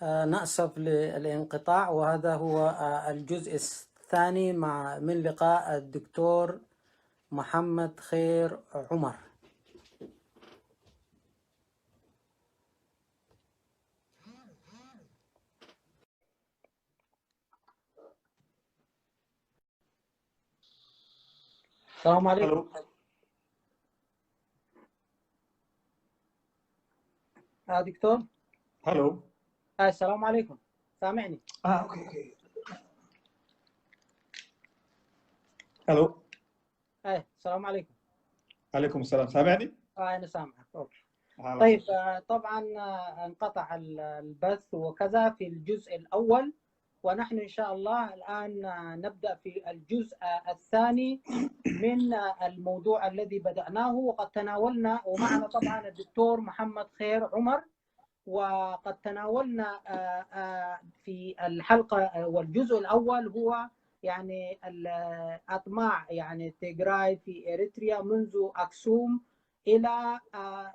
نأسف للانقطاع، وهذا هو الجزء الثاني من لقاء الدكتور محمد خير عمر. السلام عليكم. الو. دكتور. الو. السلام عليكم، سامعني؟ okay okay. الو. السلام عليكم. عليكم السلام، سامعني؟ انا سامعك. okay. أهلا طيب، وسهلا. طبعا انقطع البث وكذا في الجزء الأول، ونحن إن شاء الله الآن نبدأ في الجزء الثاني من الموضوع الذي بدأناه، وقد تناولنا ومعنا طبعا الدكتور محمد خير عمر، وقد تناولنا في الحلقة والجزء الأول هو يعني الأطماع يعني تيغراي في إريتريا منذ أكسوم إلى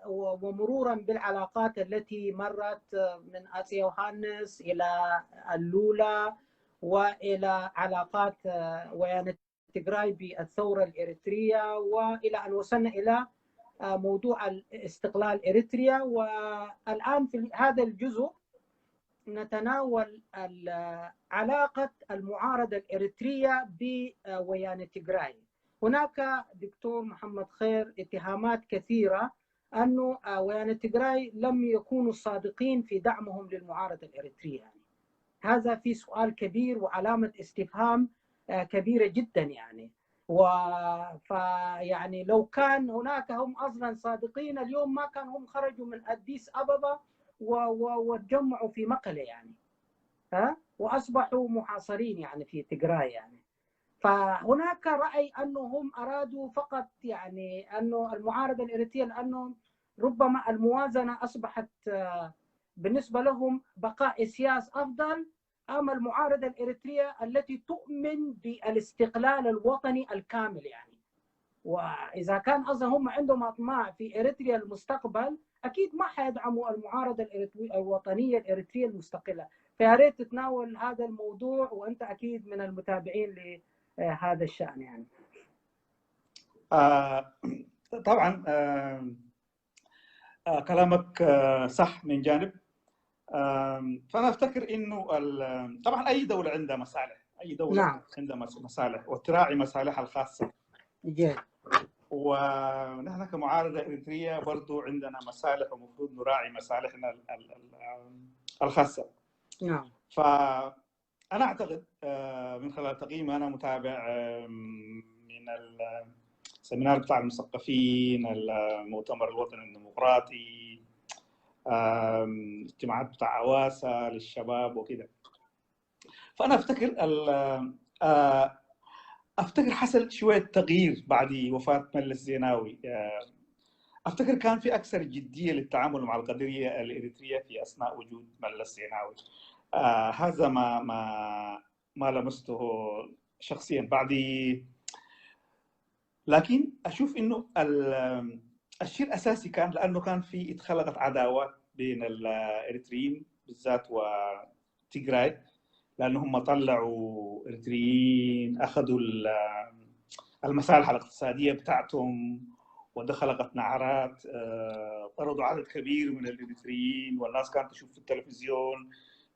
ومرورا بالعلاقات التي مرت من أتي يوهانس إلى اللولا وإلى علاقات ويعني تيغراي بالثورة الإريترية، وإلى أن وصلنا إلى موضوع الاستقلال إريتريا. والآن في هذا الجزء نتناول علاقة المعارضة الإريترية بويان تيغراي. هناك دكتور محمد خير اتهامات كثيرة أنه ويان تيغراي لم يكونوا صادقين في دعمهم للمعارضة الإريترية، يعني هذا في سؤال كبير وعلامة استفهام كبيرة جدا يعني. فيعني لو كان هناك هم أصلا صادقين اليوم ما كان هم خرجوا من أديس أبابا وتجمعوا في مقلة يعني، ها، وأصبحوا محاصرين يعني في تيغراي يعني. فهناك رأي أنهم أرادوا فقط يعني أنه المعارضة الإريترية، لأنه ربما الموازنة أصبحت بالنسبة لهم بقاء إسياس أفضل أم المعارضة الإريترية التي تؤمن بالاستقلال الوطني الكامل يعني. وإذا كان أصلا هم عندهم أطماع في إريتريا المستقبل أكيد ما حيدعموا المعارضة الوطنية الإريترية المستقلة. فيا ريت تتناول هذا الموضوع، وأنت أكيد من المتابعين لهذا الشأن يعني. آه طبعا كلامك صح من جانب. فأنا أفتكر إنه طبعا أي دولة عندها مصالح، أي دولة نعم. عندها مصالح وتراعي مصالحها الخاصة. جيد. ونحن كمعارضة إريترية برضو عندنا مصالح ومفروض نراعي مصالحنا الخاصة. نعم. فأنا أعتقد من خلال تقييمي، أنا متابع من ال seminar بتاع المثقفين، المؤتمر الوطني الديمقراطي، اجتماعات بتاع عواسة للشباب وكده. فأنا أفتكر أفتكر حصل شوية تغيير بعد وفاة ملس زيناوي. أفتكر كان في أكثر جدية للتعامل مع القضية الإريترية في أثناء وجود ملس زيناوي. هذا ما ما ما لمسته شخصيا بعد. لكن أشوف إنه الشيء الأساسي كان لأنه كان في اتخلقت عداوات بين الإريتريين بالذات وتيغراي، لأنه هم طلعوا إريتريين، أخذوا المصالح الاقتصادية بتاعتهم، وده خلقت نعرات، طردوا عدد كبير من الإريتريين، والناس كانت تشوف في التلفزيون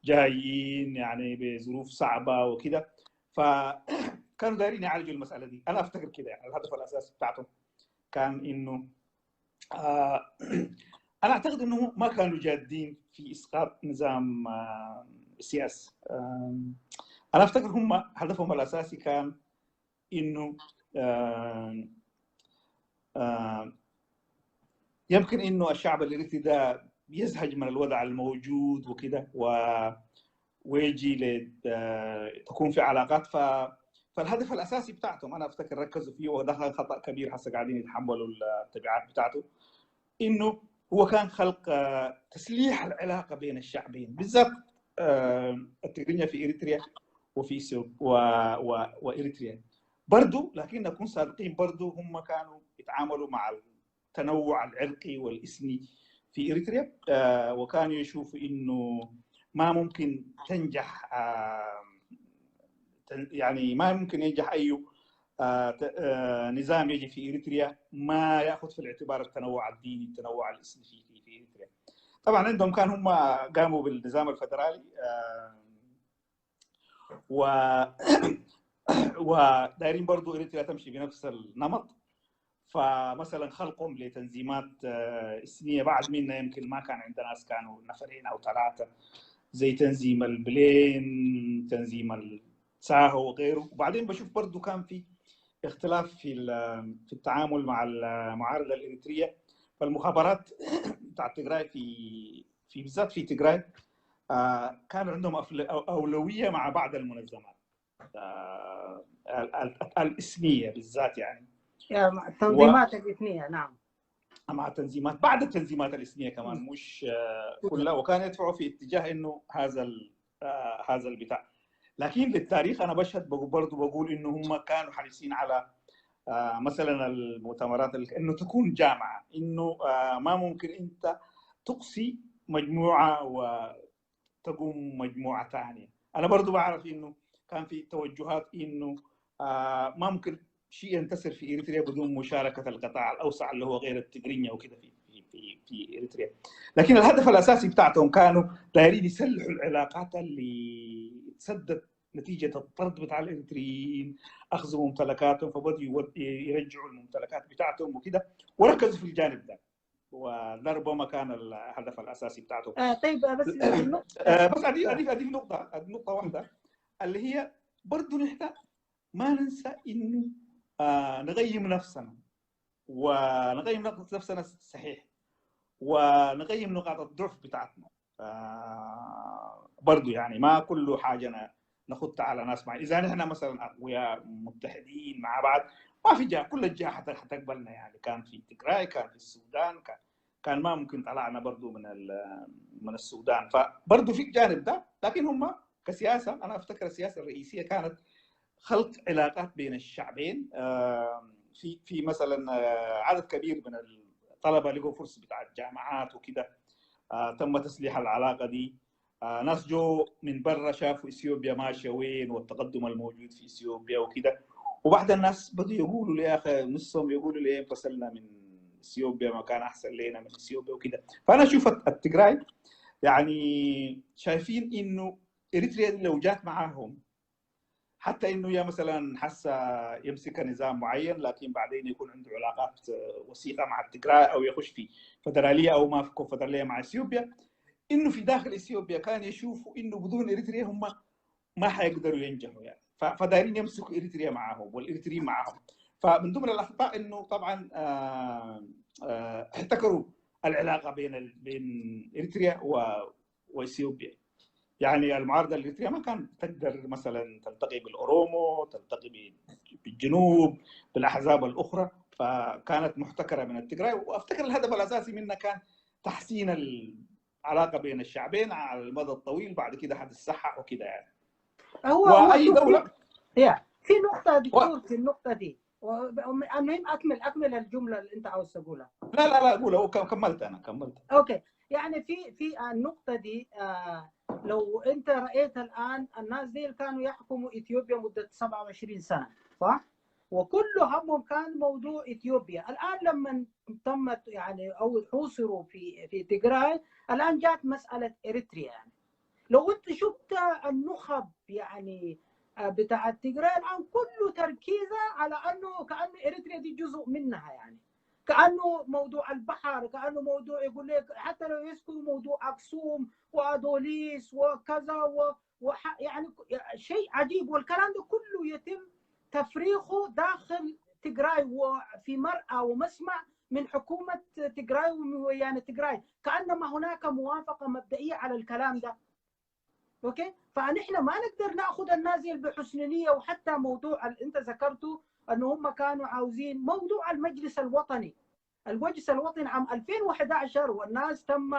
جايين يعني بظروف صعبة وكده، فكانوا دايرين يعالجوا المسألة دي. أنا أفتكر كده يعني الهدف الأساسي بتاعتهم كان إنه أنا أعتقد إنه ما كانوا جادين في إسقاط نظام السياسي. أنا أفتكر هم هدفهم الأساسي كان إنه يمكن إنه الشعب الإريتري ده يزهج من الوضع الموجود وكده، ويجي تكون في علاقات. فالهدف الأساسي بتاعتهم أنا أفتكر ركزوا فيه، وده خطأ كبير حسا قاعدين يتحملوا التبعات بتاعته، إنه هو كان خلق تسليح العلاقة بين الشعبين، بالذات التجرينيا في إريتريا وفي وإريتريا برضو. لكن نكون صادقين برضو هم كانوا يتعاملوا مع التنوع العرقي والإثني في إريتريا، وكانوا يشوفوا إنه ما ممكن تنجح، يعني ما ممكن ينجح اي نظام يجي في اريتريا ما ياخذ في الاعتبار التنوع الديني، التنوع الاثني في اريتريا. طبعا عندهم كان هم قاموا بالنظام الفدرالي ودايرين برضو اريتريا تمشي بنفس النمط. فمثلا خلقهم لتنظيمات اثنيه بعد منا يمكن ما كان عند ناس، كانوا نفرين او ثلاثة، زي تنظيم البلين، تنظيم الساهو وغيره. وبعدين بشوف برضو كان في اختلاف في التعامل مع المعارضة الاريتريه. فالمخابرات بتاع تجراي في بالذات في تجراي كان عندهم اولوية مع بعض المنظمات الاسمية بالذات، يعني التنظيمات الاثنيه. نعم، مع التنظيمات، بعد التنظيمات الاثنيه كمان، مش كلها. وكان يدفعوا في اتجاه انه هذا البتاع. لكن للتاريخ انا بشهد برضه بقول انه هم كانوا حريصين على مثلا المؤتمرات انه تكون جامعه، انه ما ممكن انت تقصي مجموعة وتقوم مجموعة ثانية. انا برضه بعرف انه كان في توجهات انه ما ممكن شيء ينتصر في اريتريا بدون مشاركة القطاع الاوسع اللي هو غير التجرينيا وكذا في في في في اريتريا. لكن الهدف الاساسي بتاعتهم كانوا دايرين يسلحوا العلاقات اللي تسدد نتيجة الطرد بتاع الاريتريين، اخذوا ممتلكاتهم، فبدوا يرجعوا الممتلكات بتاعتهم وكذا، وركزوا في الجانب ده، وده ربما كان الهدف الاساسي بتاعتهم. طيب بس بس اضيف نقطة واحدة اللي هي برضه نحن ما ننسى انه نقيم نفسنا، ونقيم نفسنا صحيح، ونقيم نقاط الضعف بتاعتنا برضو. يعني ما كل حاجة نخط على ناس معين. اذا نحن مثلا اقوياء متحدين مع بعض ما في جهة، كل الجهات حتقبلنا. يعني كان في تجراي، كان في السودان، كان ما ممكن طلعنا برضو من السودان. فبرضو في الجانب ده. لكن هم كسياسه، انا افتكر السياسة الرئيسية كانت خلق علاقات بين الشعبين. في مثلا عدد كبير من الطلبة لقوا فرصة بتاعت جامعات وكده، تم تسليح العلاقة دي. ناس جو من برا شافوا اثيوبيا ماشية وين والتقدم الموجود في اثيوبيا وكده، وبعد الناس بدوا يقولوا لي يا اخي، نصهم يقولوا لي انفصلنا من اثيوبيا، ما كان احسن لنا من اثيوبيا وكده. فانا اشوف التجراي يعني شايفين انه اريتريا لو جات معاهم، حتى انه يا مثلا حسه يمسك نظام معين لكن بعدين يكون عنده علاقات وثيقة مع التجراي او يخش في فدراليه او ما في كونفدراليه مع اثيوبيا، انه في داخل اثيوبيا كان يشوفوا انه بدون اريتريا هم ما حيقدروا ينجحوا يعني. فدايرين يمسكوا اريتريا معاهم والاريتريين معاهم. فمن ضمن الاخطاء انه طبعا احتكروا العلاقة بين اريتريا واثيوبيا. يعني المعارضة الاريتريه ما كانت تقدر مثلا تلتقي بالاورومو، تلتقي بالجنوب، بالاحزاب الاخرى، فكانت محتكره من التجراي. وافتكر الهدف الاساسي منها كان تحسين العلاقة بين الشعبين على المدى الطويل، بعد كده حتتصحح وكده يعني. هو واي دولة في نقطة دكتور في النقطة دي، المهم اكمل الجملة اللي انت عاوز تقولها. لا لا لا قولها، كملت انا كملت. okay، يعني في النقطة دي لو انت رايت الان الناس دي كانوا يحكموا اثيوبيا مده 27 سنة، صح؟ وكل همهم كان موضوع اثيوبيا. الان لما تمت يعني او حوصروا في تجراي، الان جات مسالة اريتريا. يعني لو انت شفت النخب يعني بتاع تجراي الان كله تركيزه على انه كانه اريتريا دي جزء منها، يعني كانه موضوع البحر، كانه موضوع يقول لك حتى لو يذكروا موضوع اكسوم وادوليس وكذا يعني شيء عجيب. والكلام ده كله يتم تفريخه داخل تجراي وفي مرأى ومسمع من حكومة تجراي ومن ويانة تجراي، كأنما هناك موافقة مبدئية على الكلام ده. okay، فنحن ما نقدر ناخذ الناس بحسن نية. وحتى موضوع اللي انت ذكرته انه هم كانوا عاوزين موضوع المجلس الوطني، المجلس الوطني عام 2011، والناس تم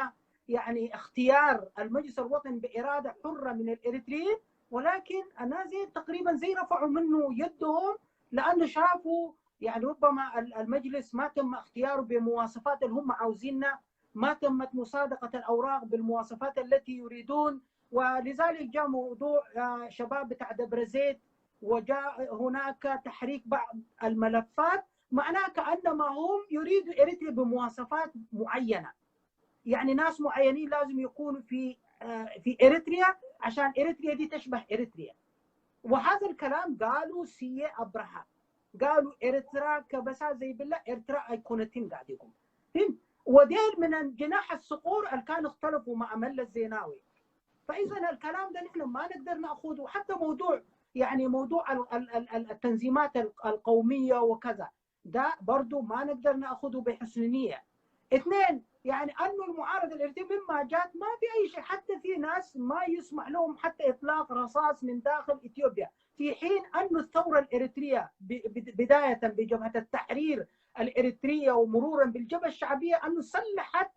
يعني اختيار المجلس الوطني بإرادة حرة من الإريتريين، ولكن الناس تقريبا زي رفعوا منه يدهم لأنه شافوا يعني ربما المجلس ما تم اختياره بمواصفات اللي هم عاوزينها، ما تمت مصادقة الأوراق بالمواصفات التي يريدون. ولذلك جاء موضوع شباب بتاع دبرزيت، وجاء هناك تحريك بعض الملفات، معناه كأنما هم يريدوا إريتريا بمواصفات معينة، يعني ناس معينين لازم يكونوا في إريتريا عشان إريتريا دي تشبه إريتريا. وهذا الكلام قالوا سي أبرهة، قالوا إريترا كبسا زي بالله إريترا أيقونتين قاعد يقول، فهمت؟ وديل من جناح الصقور اللي كانوا اختلفوا مع ملة الزيناوي. فإذا الكلام ده نحن ما نقدر نأخذه. حتى موضوع يعني موضوع التنظيمات القومية وكذا ده برضو ما نقدر نأخذه بحسن نية. اثنين، يعني أنه المعارضة الإريترية مما جات ما في أي شيء، حتى في ناس ما يسمح لهم حتى إطلاق رصاص من داخل إثيوبيا، في حين أن الثورة الإريترية بداية بجبهة التحرير الإريترية ومرورا بالجبهة الشعبية أنه سلحت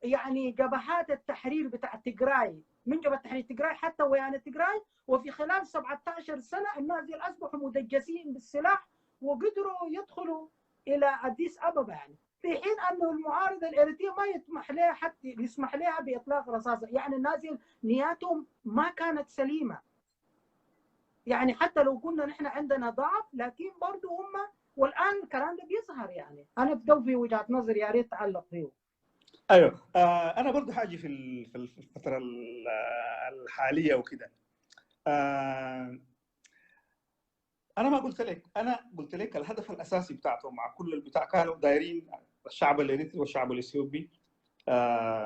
يعني جبهات التحرير بتاع تجراي، من جبهة تحرير تجراي حتى ويانا تجراي، وفي خلال 17 سنة الناس دي أصبحوا مدجسين بالسلاح وقدروا يدخلوا إلى أديس أبابا يعني، في حين أنه المعارضة الإريترية ما يسمح لها حتى يسمح لها بإطلاق رصاصة. يعني الناس نياتهم ما كانت سليمة، يعني حتى لو كنا نحن عندنا ضعف لكن برضو هم، والآن الكلام ده بيظهر. يعني أنا بدو في وجهة نظري، يا ريت تعلق فيه. ايوه، انا برضو حاجة في الفترة الحالية وكده. انا ما قلت لك، انا قلت لك الهدف الاساسي بتاعتهم مع كل البتاع كانوا دايرين الشعب الاريتري والشعب الاثيوبي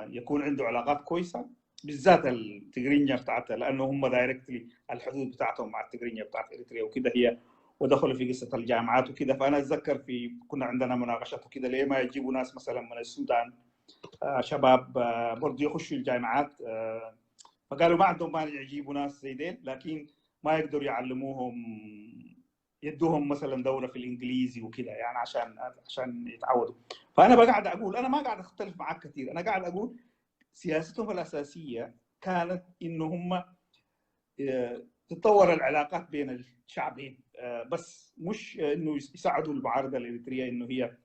يكون عنده علاقات كويسة، بالذات التجرينيا بتاعتها، لانه هم directly الحدود بتاعتهم مع التجرينيا بتاعت اريتريا وكده هي، ودخلوا في قصة الجامعات وكده. فانا اتذكر في كنا عندنا مناقشات وكده، ليه ما يجيبوا ناس مثلا من السودان شباب برضه يخشوا الجامعات، فقالوا ما عندهم مانع يجيبوا ناس زي ديل، لكن ما يقدروا يعلموهم، يدوهم مثلا دوره في الانجليزي وكده يعني عشان يتعودوا. فانا بقعد اقول، انا ما قاعد اختلف معاك كثير، انا قاعد اقول سياستهم الاساسية كانت انه هم تتطور العلاقات بين الشعبين، بس مش انه يساعدوا المعارضة الاريتريه انه هي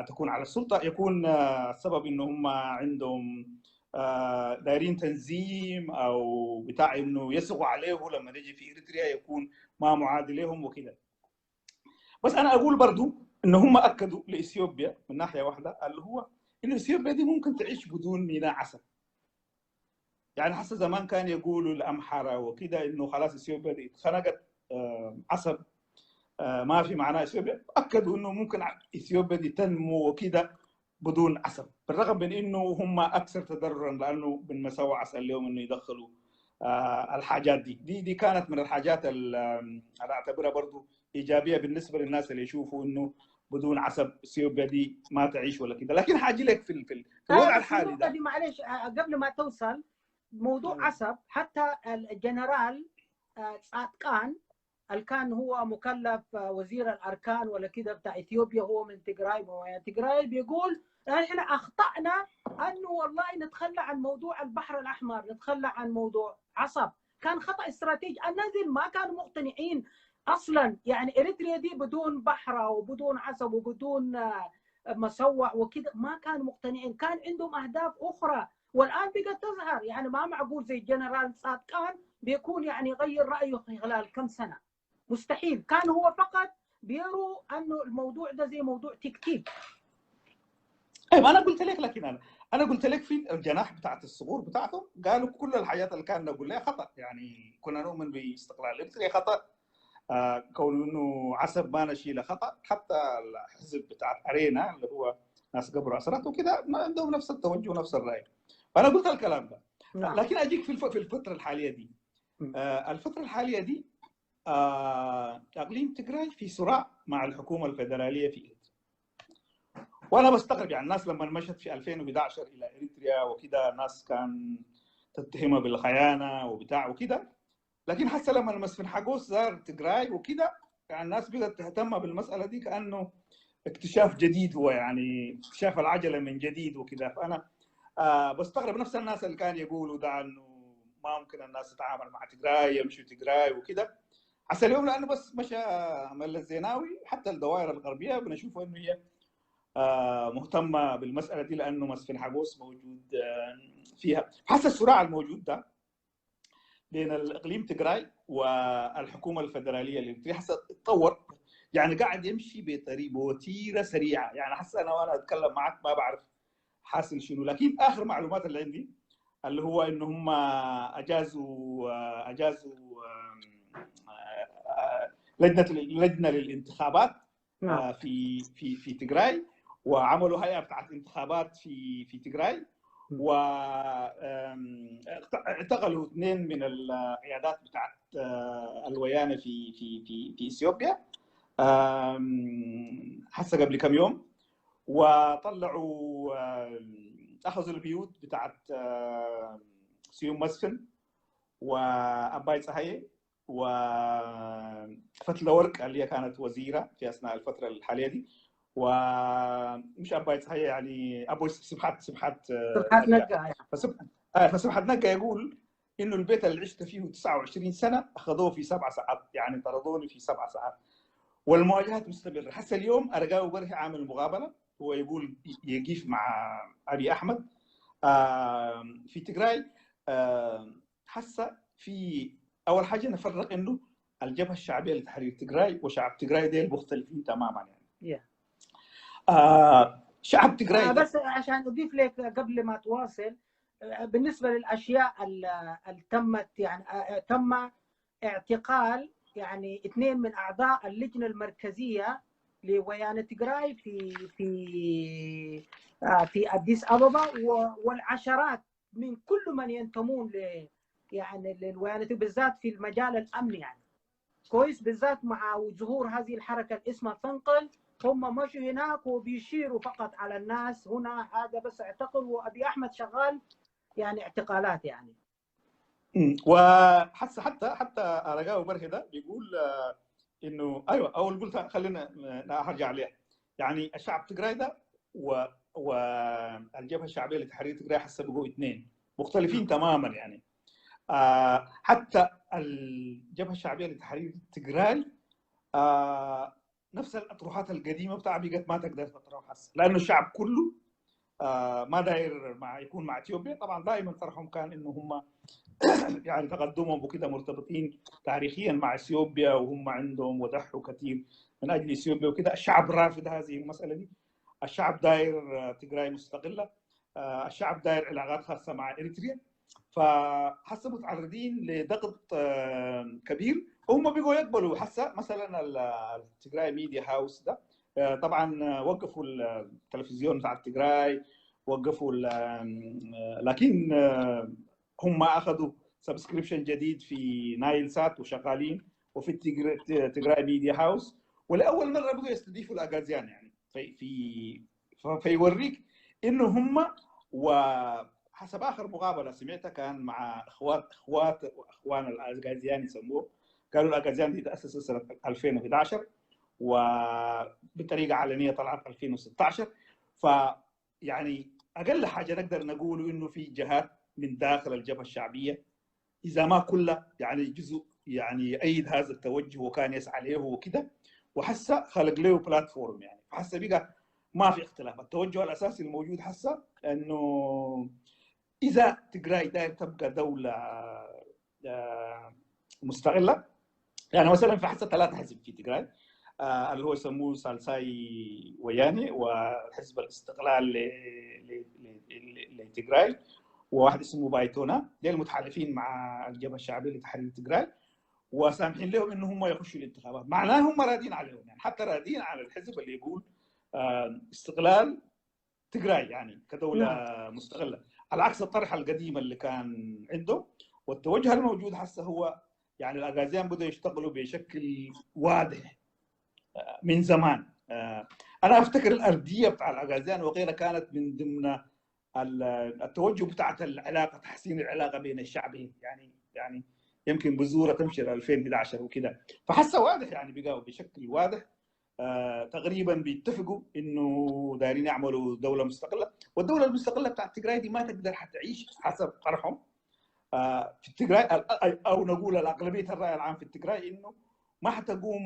تكون على السلطة، يكون السبب انه هم عندهم دايرين تنظيم او بتاع انه يثقوا عليه لما يجي في اريتريا يكون ما معادي لهم وكده. بس انا اقول برضو انه هم اكدوا لاثيوبيا من ناحية واحدة، اللي هو انه اثيوبيا دي ممكن تعيش بدون ميناء عسل. يعني حتى زمان كان يقولوا الامحره وكده انه خلاص اثيوبيا دي اتخنقت عصب، ما في معناه اثيوبيا. اكدوا انه ممكن اثيوبيا دي تنمو وكده بدون عسل، بالرغم من انه هم اكثر تضررا لانه من مساوئ عسل اليوم انه يدخلوا الحاجات دي. دي كانت من الحاجات اللي انا اعتبرها برضو ايجابية بالنسبة للناس اللي يشوفوا انه بدون عسب اثيوبيا دي ما تعيش ولا كده. لكن حاجي لك في الوضع الحالي ده، معلش قبل ما توصل موضوع عسب، حتى الجنرال صادقان اللي كان هو مكلف وزير الاركان ولا كده بتاع اثيوبيا، هو من تجراي، تجراي بيقول احنا اخطانا انه والله نتخلى عن موضوع البحر الاحمر، نتخلى عن موضوع عصب، كان خطا استراتيجي. الناس ما كانوا مقتنعين اصلا، يعني اريتريا دي بدون بحر وبدون عصب وبدون مسوع وكده ما كانوا مقتنعين، كان عندهم اهداف اخرى والان بقت تظهر. يعني ما معقول زي الجنرال صادقان بيكون يعني غير رايه في خلال كم سنة، مستحيل. كان هو فقط بيروا انه الموضوع ده زي موضوع تكتيك. ايوه انا قلت لك، لكن انا قلت لك في الجناح بتاعت الصغور بتاعته قالوا كل الحاجات اللي كان نقول لها خطا، يعني كنا نؤمن باستقلال اريتريا خطا، كون انه عسب ما نشيله خطا، حتى الحزب بتاع ارينا اللي هو ناس قبر اسرته وكده ما عندهم نفس التوجه ونفس الراي. فانا قلت الكلام ده. نعم. لكن اجيك في الفترة الحالية دي، الفترة الحالية دي اقليم تجراي في صراع مع الحكومة الفدرالية في اريتريا. وانا بستغرب يعني الناس لما مشت في 2011 الى اريتريا وكده، الناس كان تتهمها بالخيانة وبتاع وكده، لكن حتى لما المسفن حقوس زار تجراي وكده، يعني الناس بدات تهتم بالمسالة دي كانه اكتشاف جديد، هو يعني اكتشاف العجلة من جديد وكده. فانا بستغرب نفس الناس اللي كانوا يقولوا ده انه ما ممكن الناس تتعامل مع تجراي، يمشوا تجراي وكده. عسى اليوم لانه بس مشى ملس الزيناوي، حتى الدوائر الغربية بنشوف انه هي مهتمة بالمسالة دي لانه مسفن حقوس موجود فيها. حتى الصراع الموجود ده بين الاقليم تجراي والحكومة الفدرالية الاريتريه حسه اتطور، يعني قاعد يمشي بطريقة بوتيره سريعة. يعني حس انا وانا اتكلم معك ما بعرف حاصل شنو، لكن اخر معلومات اللي عندي اللي هو ان هم اجازوا لجنة للانتخابات في في في تجراي، وعملوا هيئة بتاعت انتخابات في تجراي، واعتقلوا اثنين من القيادات بتاعت الويانه في في في في اثيوبيا حسه قبل كم يوم، وطلعوا اخذوا البيوت بتاعت سيوم مسفن واباي صهية وفتلة ورك اللي هي كانت وزيره في اثناء الفترة الحالية دي، ومش اباي صهية يعني ابو سبحات سبحات نقا. فسبحات نقا يقول انه البيت اللي عشت فيه 29 سنة اخذوه في 7 ساعات، يعني طردوني في 7 ساعات، والمواجهات مستمرة. حتى اليوم ارقاوي برهي عامل مقابله، هو يقول يقف مع ابي احمد في تجراي. حسه في اول حاجة نفرق انه الجبهة الشعبية لتحرير تجراي وشعب تجراي ديل مختلفين تماما يعني. شعب تجراي بس عشان اضيف لك قبل ما تواصل، بالنسبة للاشياء اللي تمت، يعني تم اعتقال يعني 2 من اعضاء اللجنة المركزية لويانة تجراي في في في اديس ابابا، والعشرات من كل من ينتمون ل يعني للويانة بالذات في المجال الامني يعني كويس، بالذات مع ظهور هذه الحركة اللي اسمها فنقل، هم مشوا هناك وبيشيروا فقط على الناس هنا، هذا بس اعتقل، وابي احمد شغال يعني اعتقالات يعني. وحس حتى ارقاوي برهي ده بيقول انه ايوه اول قلت خلينا ارجع عليها، يعني الشعب تجراي ده والجبهه الشعبية لتحرير تجراي حسه بقوا اثنين مختلفين تماما يعني. حتى الجبهة الشعبية لتحرير تجراي نفس الاطروحات القديمة بتاع بقت ما تقدر تطرح هسه، لانه الشعب كله ما داير مع يكون مع اثيوبيا. طبعا دائما طرحهم كان انه هم يعني تقدمهم وكده مرتبطين تاريخيا مع اثيوبيا، وهم عندهم وضحوا كثير من اجل اثيوبيا وكده. الشعب رافض هذه المسالة دي، الشعب داير تجراي مستقلة، الشعب داير علاقات خاصة مع اريتريا، فحسه متعرضين لضغط كبير، وهم بيجوا يقبلوا. حسه مثلا التجراي ميديا هاوس ده طبعا وقفوا التلفزيون بتاع التجراي، وقفوا، لكن هم اخذوا subscription جديد في نايل سات وشغالين، وفي تجراي ميديا هاوس، ولاول مرة بدوا يستضيفوا الاغازيان يعني في فيوريك انه هم، وحسب اخر مقابله سمعتها كان مع اخوات واخوان الاغازيان يسموه، قالوا الاغازيان دي تاسست سنة 2011 وبطريقة علنية طلعت 2016. فيعني اقل حاجة نقدر نقوله انه في جهات من داخل الجبهة الشعبية اذا ما كلها يعني جزء يعني يؤيد هذا التوجه وكان يسعى له وكده، وحسه خلق له platform يعني. فحسه بقى ما في اختلاف. التوجه الاساسي الموجود حسه انه اذا تجراي داير تبقى دولة مستقلة، يعني مثلا في حسه 3 حزب في تجراي، اللي هو يسموه سالساي وياني وحزب الاستقلال لتجراي، وواحد اسمه بايتونا، ديل متحالفين مع الجبهة الشعبية لتحرير تجراي، وسامحين لهم ان هم يخشوا الانتخابات، معناه هم راضين عليهم يعني، حتى راضين على الحزب اللي يقول استقلال تجراي يعني كدولة مستقلة، على عكس الطرح القديم اللي كان عنده. والتوجه الموجود حسه هو يعني الاغازيان بدأوا يشتغلوا بشكل واضح من زمان. انا افتكر الارضية بتاع الاغازيان وغيرها كانت من ضمن التوجه بتاعت العلاقة، تحسين العلاقة بين الشعبين يعني يمكن بذوره تمشي ل 2011 وكده. فحسه واضح يعني بقوا بشكل واضح تقريبا بيتفقوا انه دايرين يعملوا دولة مستقلة، والدولة المستقلة بتاعت تجراي دي ما تقدر حتعيش حسب طرحهم في التجراي، او نقول الاغلبية الراي العام في التجراي انه ما حتقوم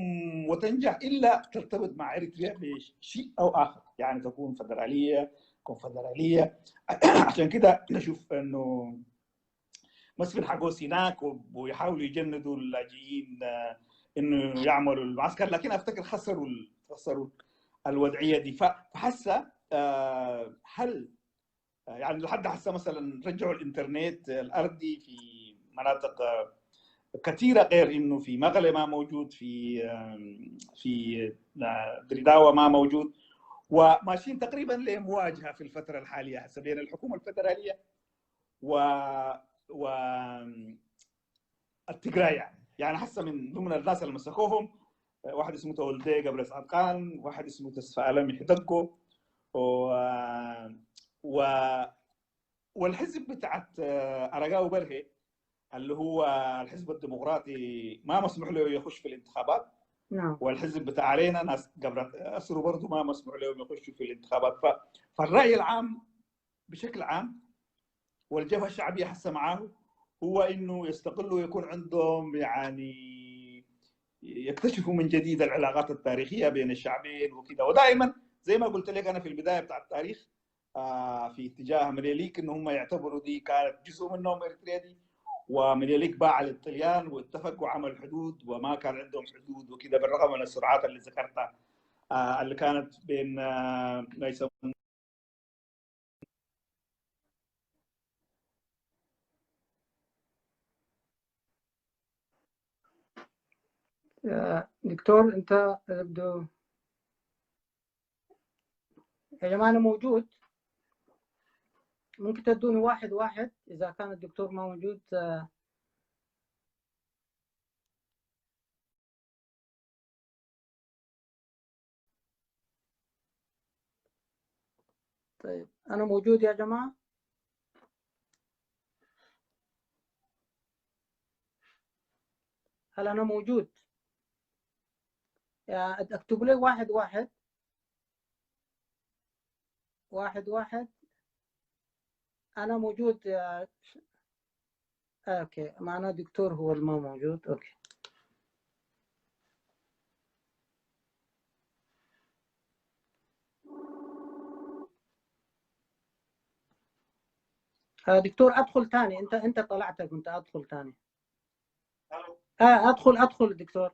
وتنجح الا ترتبط مع اريتريا بشيء او اخر، يعني تكون فدراليه كونفدراليه. عشان كده نشوف انه مسفن حقوس هناك ويحاولوا يجندوا اللاجئين انه يعملوا المعسكر، لكن افتكر خسروا الوضعية دي. فحسه هل يعني لحد هسه مثلا رجعوا الانترنت الارضي في مناطق كثيرة، غير انه في مغلة ما موجود، في دريداوة ما موجود، وماشيين تقريبا لمواجهة في الفترة الحالية هسه بين الحكومة الفدرالية و التجراي. يعني هسه من ضمن الناس اللي مسكوهم واحد اسمه تولدي قبل صادقان، واحد اسمه تسفى حدقو، و والحزب بتاعت أرجاو برهي اللي هو الحزب الديمقراطي ما مسموح له يخش في الانتخابات. نعم. والحزب بتاع علينا ناس قبل أسروا برضه ما مسموح لهم يخشوا في الانتخابات. فالرأي العام بشكل عام والجبهة الشعبية حاسة معاه هو إنه يستقلوا ويكون عندهم يعني يكتشفوا من جديد العلاقات التاريخية بين الشعبين وكذا. ودائما زي ما قلت لك أنا في البداية بتاع التاريخ في اتجاه منيليك إنه هم يعتبروا دي كانت جزء منهم إريتريا دي، ومنيليك باع للطليان واتفق وعمل حدود وما كان عندهم حدود وكذا، بالرغم من السرعات اللي ذكرتها اللي كانت بين ما يسمونه. دكتور انت يبدو يا جماعة انا موجود، ممكن تدوني واحد واحد اذا كان الدكتور ما موجود. طيب انا موجود يا جماعة. هل انا موجود؟ اكتب لي واحد واحد واحد واحد. انا موجود يا okay، معنا دكتور هو اللي ما موجود. okay دكتور ادخل ثاني، انت طلعت كنت ادخل ثاني. ادخل دكتور.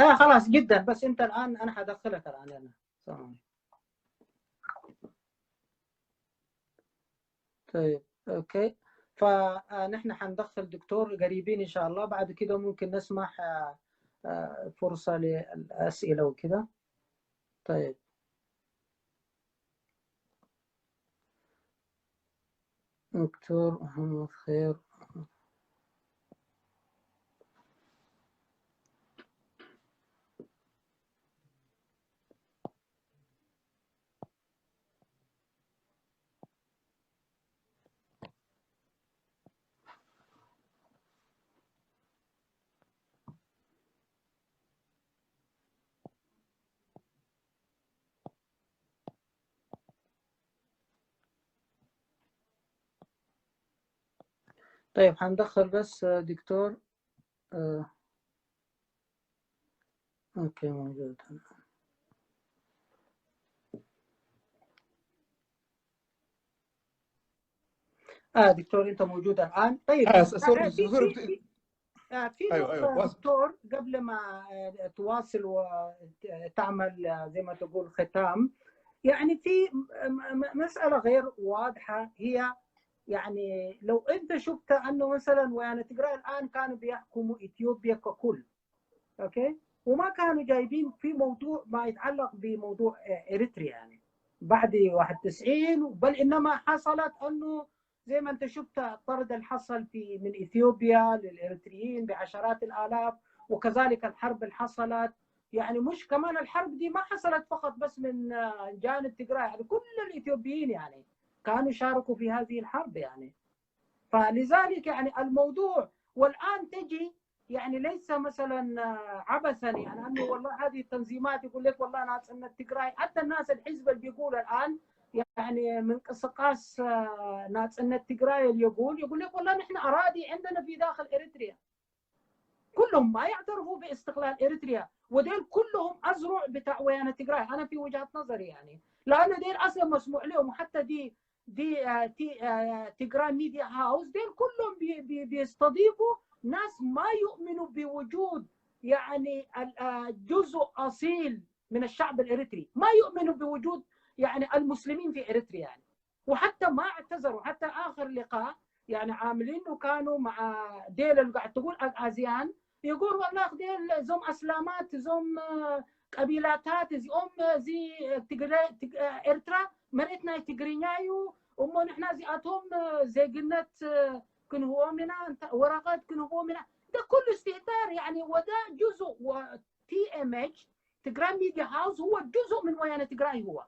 انا خلاص جدا، بس انت الان انا حدخلك الان. انا سلام. طيب okay، فنحن حندخل دكتور قريبين ان شاء الله، بعد كده ممكن نسمح فرصة للاسئلة وكده. طيب دكتور محمد خير. طيب حندخل بس دكتور. okay موجود. دكتور انت موجود الان. طيب في أيوة. دكتور قبل ما تواصل وتعمل زي ما تقول ختام، يعني في مسألة غير واضحة، هي يعني لو انت شفت انه مثلا ويانا تقرا الان كانوا بيحكموا اثيوبيا ككل، okay، وما كانوا جايبين في موضوع ما يتعلق بموضوع اريتريا يعني بعد 91، بل انما حصلت انه زي ما انت شفت الطرد اللي حصل في من اثيوبيا للاريتريين بعشرات الالاف، وكذلك الحرب اللي حصلت. يعني مش كمان الحرب دي ما حصلت فقط بس من جانب تقرا، يعني كل الاثيوبيين يعني كانوا شاركوا في هذه الحرب يعني. فلذلك يعني الموضوع والآن تجي يعني ليس مثلا عبثا، يعني أنه والله هذه التنظيمات يقول لك والله ناس أن التجراي، حتى الناس الحزب اللي بيقول الآن يعني من قصقاص ناس أن التجراي اللي يقول لك والله نحن أراضي عندنا في داخل إريتريا، كلهم ما يعترفوا باستقلال إريتريا، وديل كلهم أزرع بتاع ويانا تجراي. أنا في وجهة نظري يعني لأنه ديل أصلا مسموح لهم، وحتى دي دي تيجراي ميديا هاوس، ديل كلهم بيستضيفوا ناس ما يؤمنوا بوجود يعني جزء اصيل من الشعب الاريتري، ما يؤمنوا بوجود يعني المسلمين في اريتريا يعني. وحتى ما اعتذروا، حتى اخر لقاء يعني عاملينه كانوا مع ديل اللي قاعد تقول ازيان، يقول والله ديل زوم اسلامات زوم قبيلاتات زي زي ارترا مريتنا تجرينيايو ومو نحن زي اتهم زي قلنا كنهو منا ورقات كنهو منا، ده كله استهتار يعني. وده جزء، و TMH تجراي ميديا هاوس هو جزء من ويانا تجراي هو.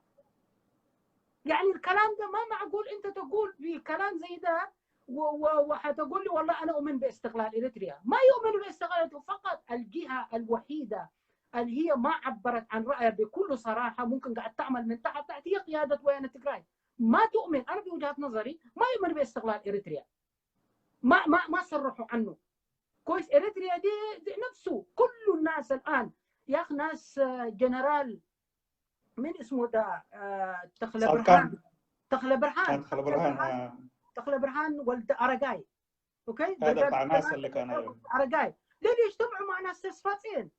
يعني الكلام ده ما معقول انت تقول بكلام زي ده وحتقول لي والله انا اؤمن باستقلال اريتريا. ما يؤمن باستقلال، فقط الجهة الوحيدة اللي هي ما عبرت عن رايها بكل صراحة ممكن قاعد تعمل من تحت تحت هي قيادة ويانا تجراي. ما تؤمن، انا بوجهه نظري ما يؤمن باستقلال اريتريا، ما ما ما صرحوا عنه كويس. اريتريا دي نفسه كل الناس الان يا اخي، ناس جنرال من اسمه ده تخلى برهان، تخلى برهان، تخلى برهان، تخلى برهان ولد ارجاي، okay هذا بتاع ناس اللي كان ارجاي، دول يجتمعوا مع ناس تسفاتين،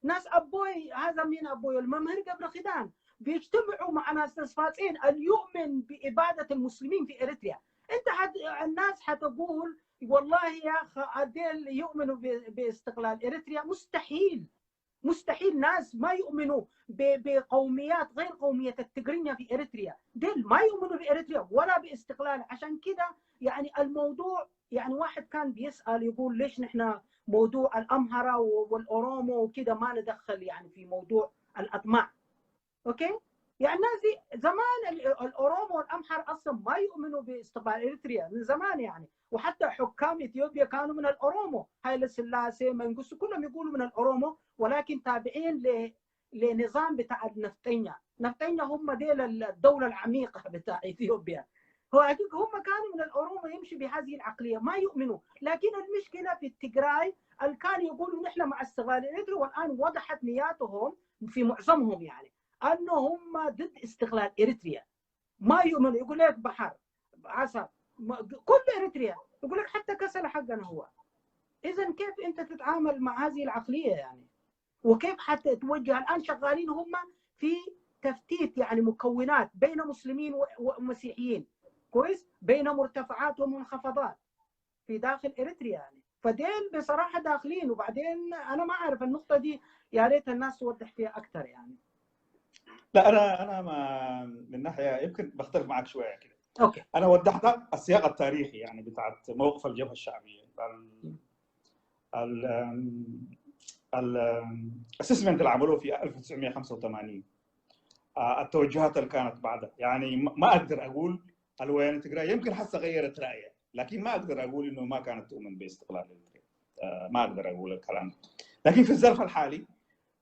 ناس ابوي هذا مين ابوي الممهر قبل خدان، بيجتمعوا مع ناس تسفاتين اللي يؤمن باباده المسلمين في اريتريا. انت الناس حتقول والله يا اخي هذيل يؤمنوا باستقلال اريتريا، مستحيل مستحيل. ناس ما يؤمنوا بقوميات غير قومية التجرينيا في اريتريا، ديل ما يؤمنوا باريتريا ولا باستقلال. عشان كده يعني الموضوع، يعني واحد كان بيسال يقول ليش نحن موضوع الامهره والاورومو وكده ما ندخل يعني في موضوع الاطماع، okay؟ يعني الناس دي زمان الاورومو والامحر اصلا ما يؤمنوا باستقلال اريتريا من زمان يعني، وحتى حكام اثيوبيا كانوا من الاورومو، هايل سلاسي منقسو كلهم يقولوا من الاورومو، ولكن تابعين لنظام بتاع النفطينيا. نفطينيا هم ديل الدولة العميقة بتاع اثيوبيا، هو حقيقة هم كانوا من الاورومو يمشي بهذه العقلية ما يؤمنوا. لكن المشكلة في التجراي اللي كانوا يقولوا نحن مع استقلال اريتريا، والان وضحت نياتهم في معظمهم يعني انه هم ضد استقلال اريتريا، ما يؤمنوا. يقول لك بحر عصب كل اريتريا، يقول لك حتى كسل حقنا هو. اذا كيف انت تتعامل مع هذه العقلية يعني؟ وكيف حتى توجه؟ الان شغالين هم في تفتيت يعني مكونات بين مسلمين ومسيحيين، كويس، بين مرتفعات ومنخفضات في داخل اريتريا يعني. فديل بصراحة داخلين. وبعدين انا ما اعرف النقطة دي، يا ريت الناس توضح فيها اكثر يعني. لا انا ما من ناحية يمكن بختلف معك شوية كده. okay. انا وضحت السياق التاريخي يعني بتاعت موقف الجبهة الشعبية، ال assessment اللي عملوه في 1985، التوجهات اللي كانت بعدها. يعني ما اقدر اقول الويانه تجراي يمكن حتى غيرت رايها، لكن ما اقدر اقول انه ما كانت تؤمن باستقلال اريتريا، ما اقدر اقول الكلام. لكن في الظرف الحالي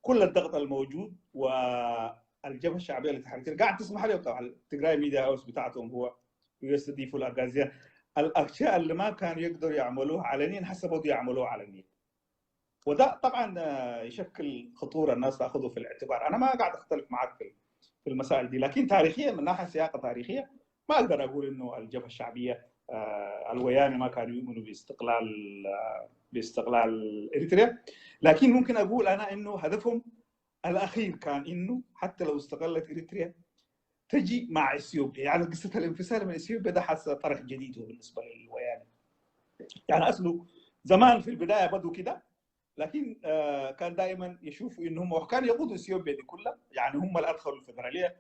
كل الضغط الموجود والجبهه الشعبية للتحرير قاعد تسمح لهم طبعا، تجراي ميديا هاوس بتاعتهم هو ويستضيفوا الاغازيان، الاشياء اللي ما كانوا يقدروا يعملوها علنيا هسه بدوا يعملوها علنيا، وده طبعا يشكل خطورة الناس تاخذه في الاعتبار. انا ما قاعد اختلف معك في المسائل دي، لكن تاريخيا من ناحية سياقه تاريخية ما اقدر اقول انه الجبهة الشعبية الوياني ما كانوا يؤمنوا باستقلال اريتريا، لكن ممكن اقول انا انه هدفهم الاخير كان انه حتى لو استقلت اريتريا تجي مع اثيوبيا. يعني قصة الانفصال من اثيوبيا ده حاسه طرح جديد هو بالنسبة للوياني. يعني اصله زمان في البداية بدوا كده، لكن كان دائما يشوفوا انهم وكان يقودوا اثيوبيا دي كلها، يعني هم اللي ادخلوا الفدرالية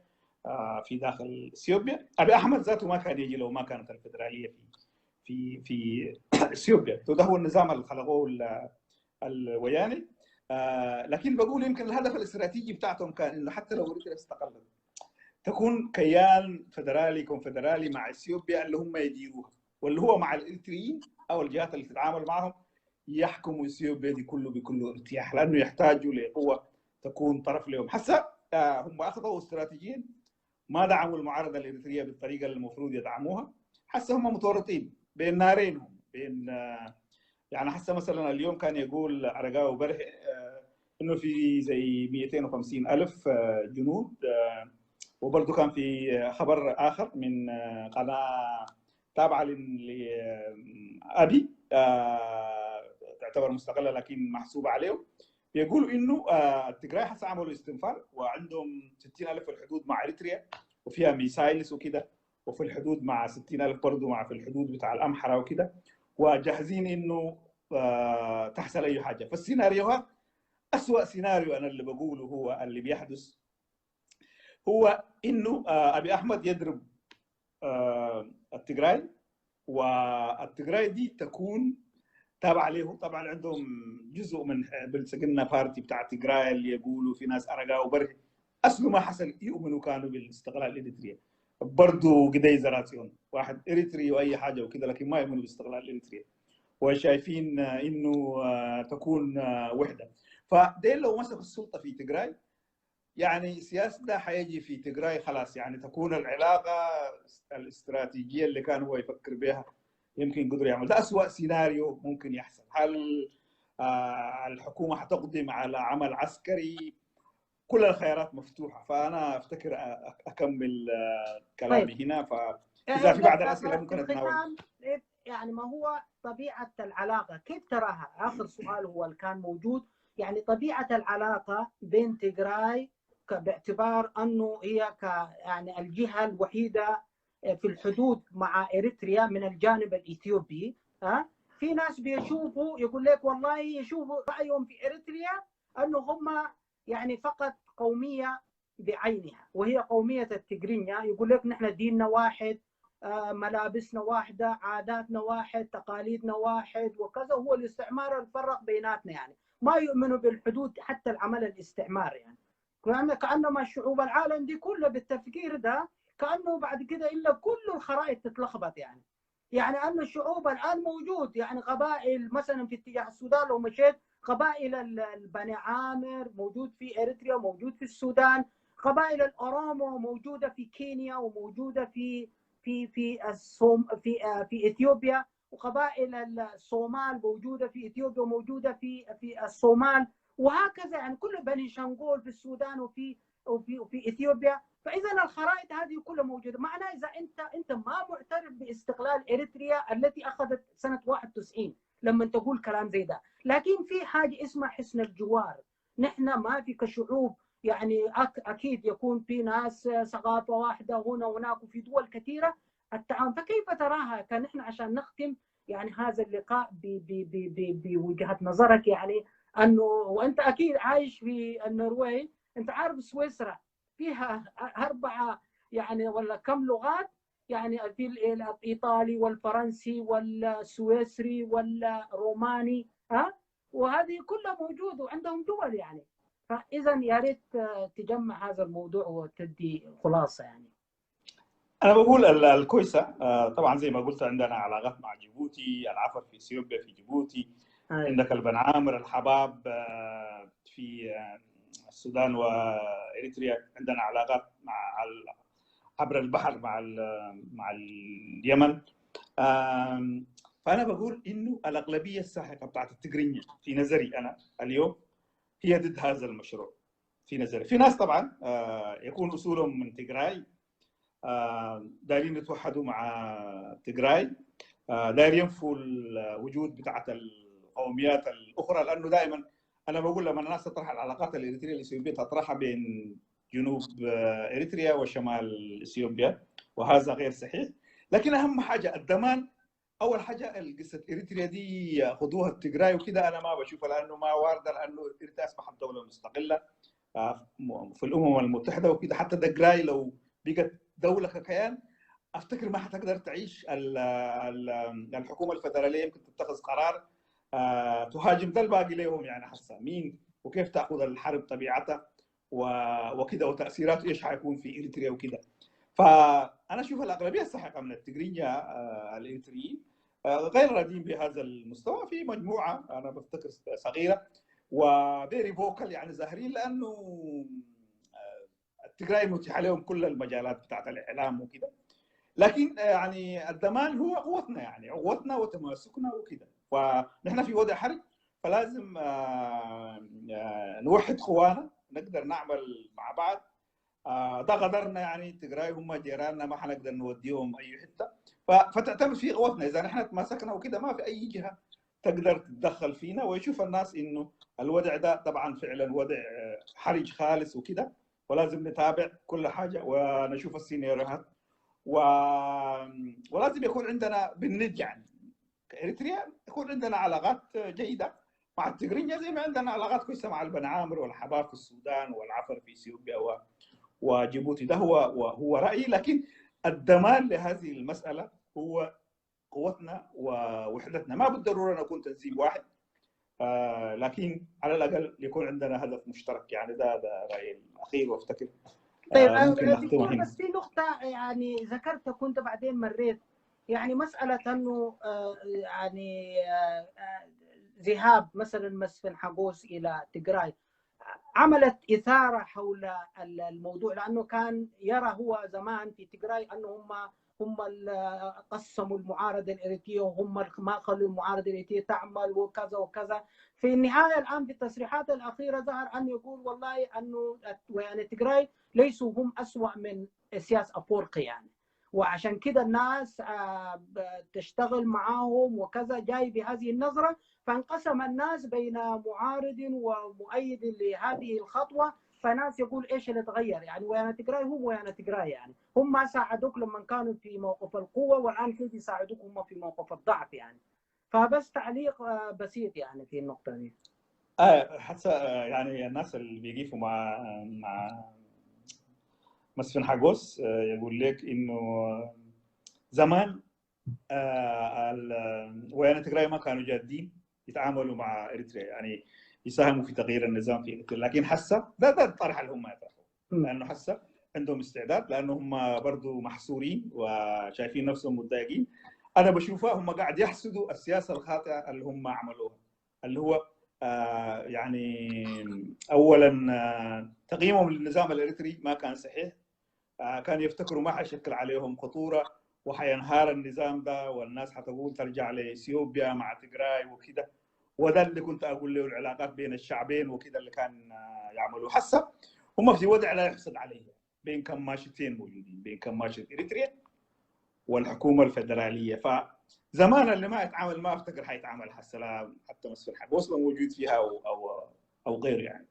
في داخل اثيوبيا. ابي احمد ذاته ما كان يجي لو ما كانت الفدرالية في في في اثيوبيا، وده هو النظام اللي خلقوه الوياني. لكن بقول يمكن الهدف الاستراتيجي بتاعتهم كان انه حتى لو اريتريا استقلت تكون كيان فدرالي كونفدرالي مع اثيوبيا اللي هم يديروها، واللي هو مع الاريتريين او الجهات اللي تتعامل معهم يحكموا اثيوبيا دي كله بكل ارتياح، لانه يحتاجوا لقوه تكون طرف لهم. حسا هم اخذوا استراتيجيا ما دعموا المعارضة الاريتريه بالطريقة اللي المفروض يدعموها، حسا هم متورطين بين نارين، هم بين يعني حسا مثلا اليوم كان يقول عرقاو بره انه في زي 250 الف جنود وبرضه كان في خبر اخر من قناة تابعه لابي، تعتبر مستقلة لكن محسوبة عليه، بيقولوا انه التجراي هسه عملوا استنفار وعندهم 60,000 في الحدود مع اريتريا وفيها missiles وكده، وفي الحدود مع 60,000 برضه مع في الحدود بتاع الامحره وكده، وجاهزين انه تحصل اي حاجة. فالسيناريوهات اسوء سيناريو انا اللي بقوله هو اللي بيحدث هو انه ابي احمد يضرب التجراي، والتجراي دي تكون تابعه له. طبعا عندهم جزء من بلسقنا party بتاع تجراي اللي يقولوا في ناس ارقا وبره اصله ما حصل يؤمنوا كانوا بالاستقلال الاريتري، برضه قدي زراتيون واحد اريتري واي حاجة وكده، لكن ما يؤمنوا باستقلال الاريتري وشايفين انه تكون وحده. فديل لو مسكوا السلطة في تجراي يعني سياسة ده حيجي في تجراي خلاص، يعني تكون العلاقة الاستراتيجية اللي كان هو يفكر بها يمكن قدر يعمل. ده أسوأ سيناريو ممكن يحصل. هل الحكومة حتقدم على عمل عسكري؟ كل الخيارات مفتوحة. فأنا أفتكر أكمل كلامي. طيب. هنا فإذا في بعض الأسئلة ممكن أتناول. يعني ما هو طبيعة العلاقة كيف تراها؟ آخر سؤال هو اللي كان موجود، يعني طبيعة العلاقة بين تجراي باعتبار أنه هي يعني الجهة الوحيدة في الحدود مع إريتريا من الجانب الإثيوبي. ها في ناس بيشوفوا يقول لك والله يشوفوا رأيهم في إريتريا أنه هم يعني فقط قومية بعينها وهي قومية التجرينيا، يقول لك نحن ديننا واحد، ملابسنا واحدة، عاداتنا واحد، تقاليدنا واحد وكذا، هو الاستعمار الفرق بيناتنا، يعني ما يؤمنوا بالحدود حتى العمل الاستعمار، يعني كأنما شعوب العالم دي كلها بالتفكير ده كأنه بعد كده إلا كل الخرائط تتلخبط، يعني أن الشعوب الآن موجود يعني قبائل مثلا في اتجاه السودان لو مشيت قبائل البني عامر موجود في إريتريا وموجود في السودان، قبائل الأورومو موجودة في كينيا وموجودة في في في الصوم في في إثيوبيا، وقبائل الصومال موجودة في إثيوبيا وموجودة في الصومال وهكذا، يعني كل بني شنغول في السودان وفي وفي وفي إثيوبيا. فإذا الخرائط هذه كلها موجودة، معناه إذا أنت ما معترف باستقلال إريتريا التي أخذت سنة 91 لما تقول كلام زي ده. لكن في حاجة اسمها حسن الجوار، نحن ما في كشعوب يعني أكيد يكون في ناس ثقافة واحدة هنا وهناك وفي دول كثيرة التعاون، فكيف تراها كان نحن عشان نختم يعني هذا اللقاء بوجهة نظرك، يعني أنه وأنت أكيد عايش في النرويج، أنت عارف سويسرا فيها 4 يعني ولا كم لغات، يعني في الإيطالي والفرنسي والسويسري والروماني، ها وهذه كلها موجودة وعندهم دول يعني. فإذا يا ريت تجمع هذا الموضوع وتدي خلاصة. يعني أنا بقول الكويسة طبعا زي ما قلت عندنا علاقات مع جيبوتي، العفر في إثيوبيا في جيبوتي، عندك البن عامر الحباب في السودان وإريتريا، عندنا علاقات مع عبر البحر مع اليمن. فأنا بقول إنه الأغلبية الساحقة بتاعت التجرينيا في نظري أنا اليوم هي ضد هذا المشروع في نظري. في ناس طبعا يكون أصولهم من تجراي، دايرين يتوحدوا مع تجراي، دايرين ينفوا الوجود بتاعت القوميات الأخرى، لأنه دائما أنا بقول لما الناس تطرح العلاقات الإريترية الإثيوبية تطرحها بين جنوب إريتريا وشمال إثيوبيا، وهذا غير صحيح. لكن أهم حاجة الضمان، أول حاجة قصة إريتريا دي خذوها التجراي وكده أنا ما بشوفها لأنه ما واردة، لأنه إريتريا أصبحت دولة مستقلة في الأمم المتحدة وكده. حتى تجراي لو بقت دولة ككيان أفتكر ما حتقدر تعيش. الحكومة الفدرالية يمكن تتخذ قرار تهاجم، ده الباقي لهم يعني حسا مين وكيف تأخذ الحرب طبيعتها وكده وتأثيراته إيش حيكون في إريتريا وكده. فأنا أشوف الأغلبية الساحقة من التجرينيا الإريتريين غير راضيين بهذا المستوى. في مجموعة أنا بفتكر صغيرة و very vocal يعني ظاهرين، لأنه التجراي متيح عليهم كل المجالات بتاعت الإعلام وكده. لكن يعني الضمان هو قوتنا، يعني قوتنا وتماسكنا وكده. فنحن في وضع حرج، فلازم نوحد قوانا، نقدر نعمل مع بعض. ده قدرنا يعني، تجراي هم جيراننا ما حنقدر نوديهم اي حتة، فتعتمد في قوتنا. اذا نحن تماسكنا وكده ما في اي جهة تقدر تتدخل فينا. ويشوف الناس انه الوضع ده طبعا فعلا وضع حرج خالص وكده، ولازم نتابع كل حاجة ونشوف السيناريوهات، ولازم يكون عندنا بالند يعني كاريتريا يكون عندنا علاقات جيدة مع التجرينيا زي ما عندنا علاقات كويسة مع البنعامر والحباب في السودان والعفر في اثيوبيا وجيبوتي. ده هو رايي، لكن الضمان لهذه المسالة هو قوتنا ووحدتنا. ما بالضرورة نكون تنظيم واحد، لكن على الاقل يكون عندنا هدف مشترك يعني. ده رايي الاخير وافتكر. طيب دكتور، بس في نقطة يعني ذكرتها كنت بعدين مريت، يعني مسالة انه يعني ذهاب مثلا مسفن حقوس الى تجراي عملت اثاره حول الموضوع، لانه كان يرى هو زمان في تجراي انه هم قسموا المعارضة الاريتريه وهم ما خلوا المعارضة الاريتريه تعمل وكذا وكذا. في النهاية الان في التصريحات الاخيرة ظهر انه يقول والله انه يعني تجراي ليسوا هم اسوء من سياس افورقي يعني، وعشان كده الناس تشتغل معاهم وكذا، جاي بهذه النظرة. فانقسم الناس بين معارض ومؤيد لهذه الخطوة، فناس يقول ايش اللي تغير يعني، ويانا تجراي هم ويانا تجراي يعني، هم ما ساعدوك لما كانوا في موقف القوة، والان كيف يساعدوك هم في موقف الضعف يعني. فبس تعليق بسيط يعني في النقطة دي. حتى يعني الناس اللي بيقفوا مع مسفن حقوس يقول لك انه زمان ويانا تجراي ما كانوا جادين يتعاملوا مع اريتريا يعني، يساهموا في تغيير النظام في اريتريا، لكن حسه ده الطرح اللي هم يطرحوه، لانه حسه عندهم استعداد، لانه هم برضه محصورين وشايفين نفسهم متضايقين. انا بشوفها هم قاعد يحسدوا السياسة الخاطئة اللي هم عملوها، اللي هو يعني اولا تقييمهم للنظام الاريتري ما كان صحيح، كان يفتكروا ما حيشكل عليهم خطورة وحينهار النظام ده والناس حتقول ترجع لاثيوبيا مع تجراي وكده، وده اللي كنت اقول له العلاقات بين الشعبين وكده اللي كان يعملوه. حسه هم في وضع لا يحسد عليه، بين كم ماشتين موجودين، بين كم ماشة اريتريا والحكومة الفدرالية. فزمان اللي ما يتعامل ما افتكر حيتعامل حسه، لا حتى مسفن حقوس موجود فيها او غيره يعني.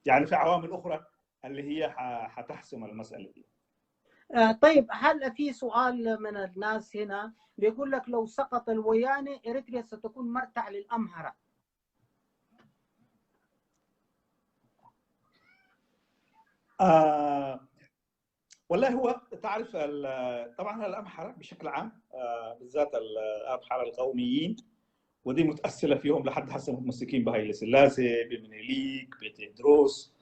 يعني في عوامل اخرى اللي هي حتحسم المسالة دي. طيب، هل في سؤال من الناس هنا بيقول لك لو سقط الوياني اريتريا ستكون مرتع للأمهرة؟ والله هو تعرف طبعا الأمهرة بشكل عام، بالذات الأمهرة القوميين، ودي متأصلة فيهم لحد هسه، متمسكين بهايلة سلاسي، بمنيليك، بتدروس،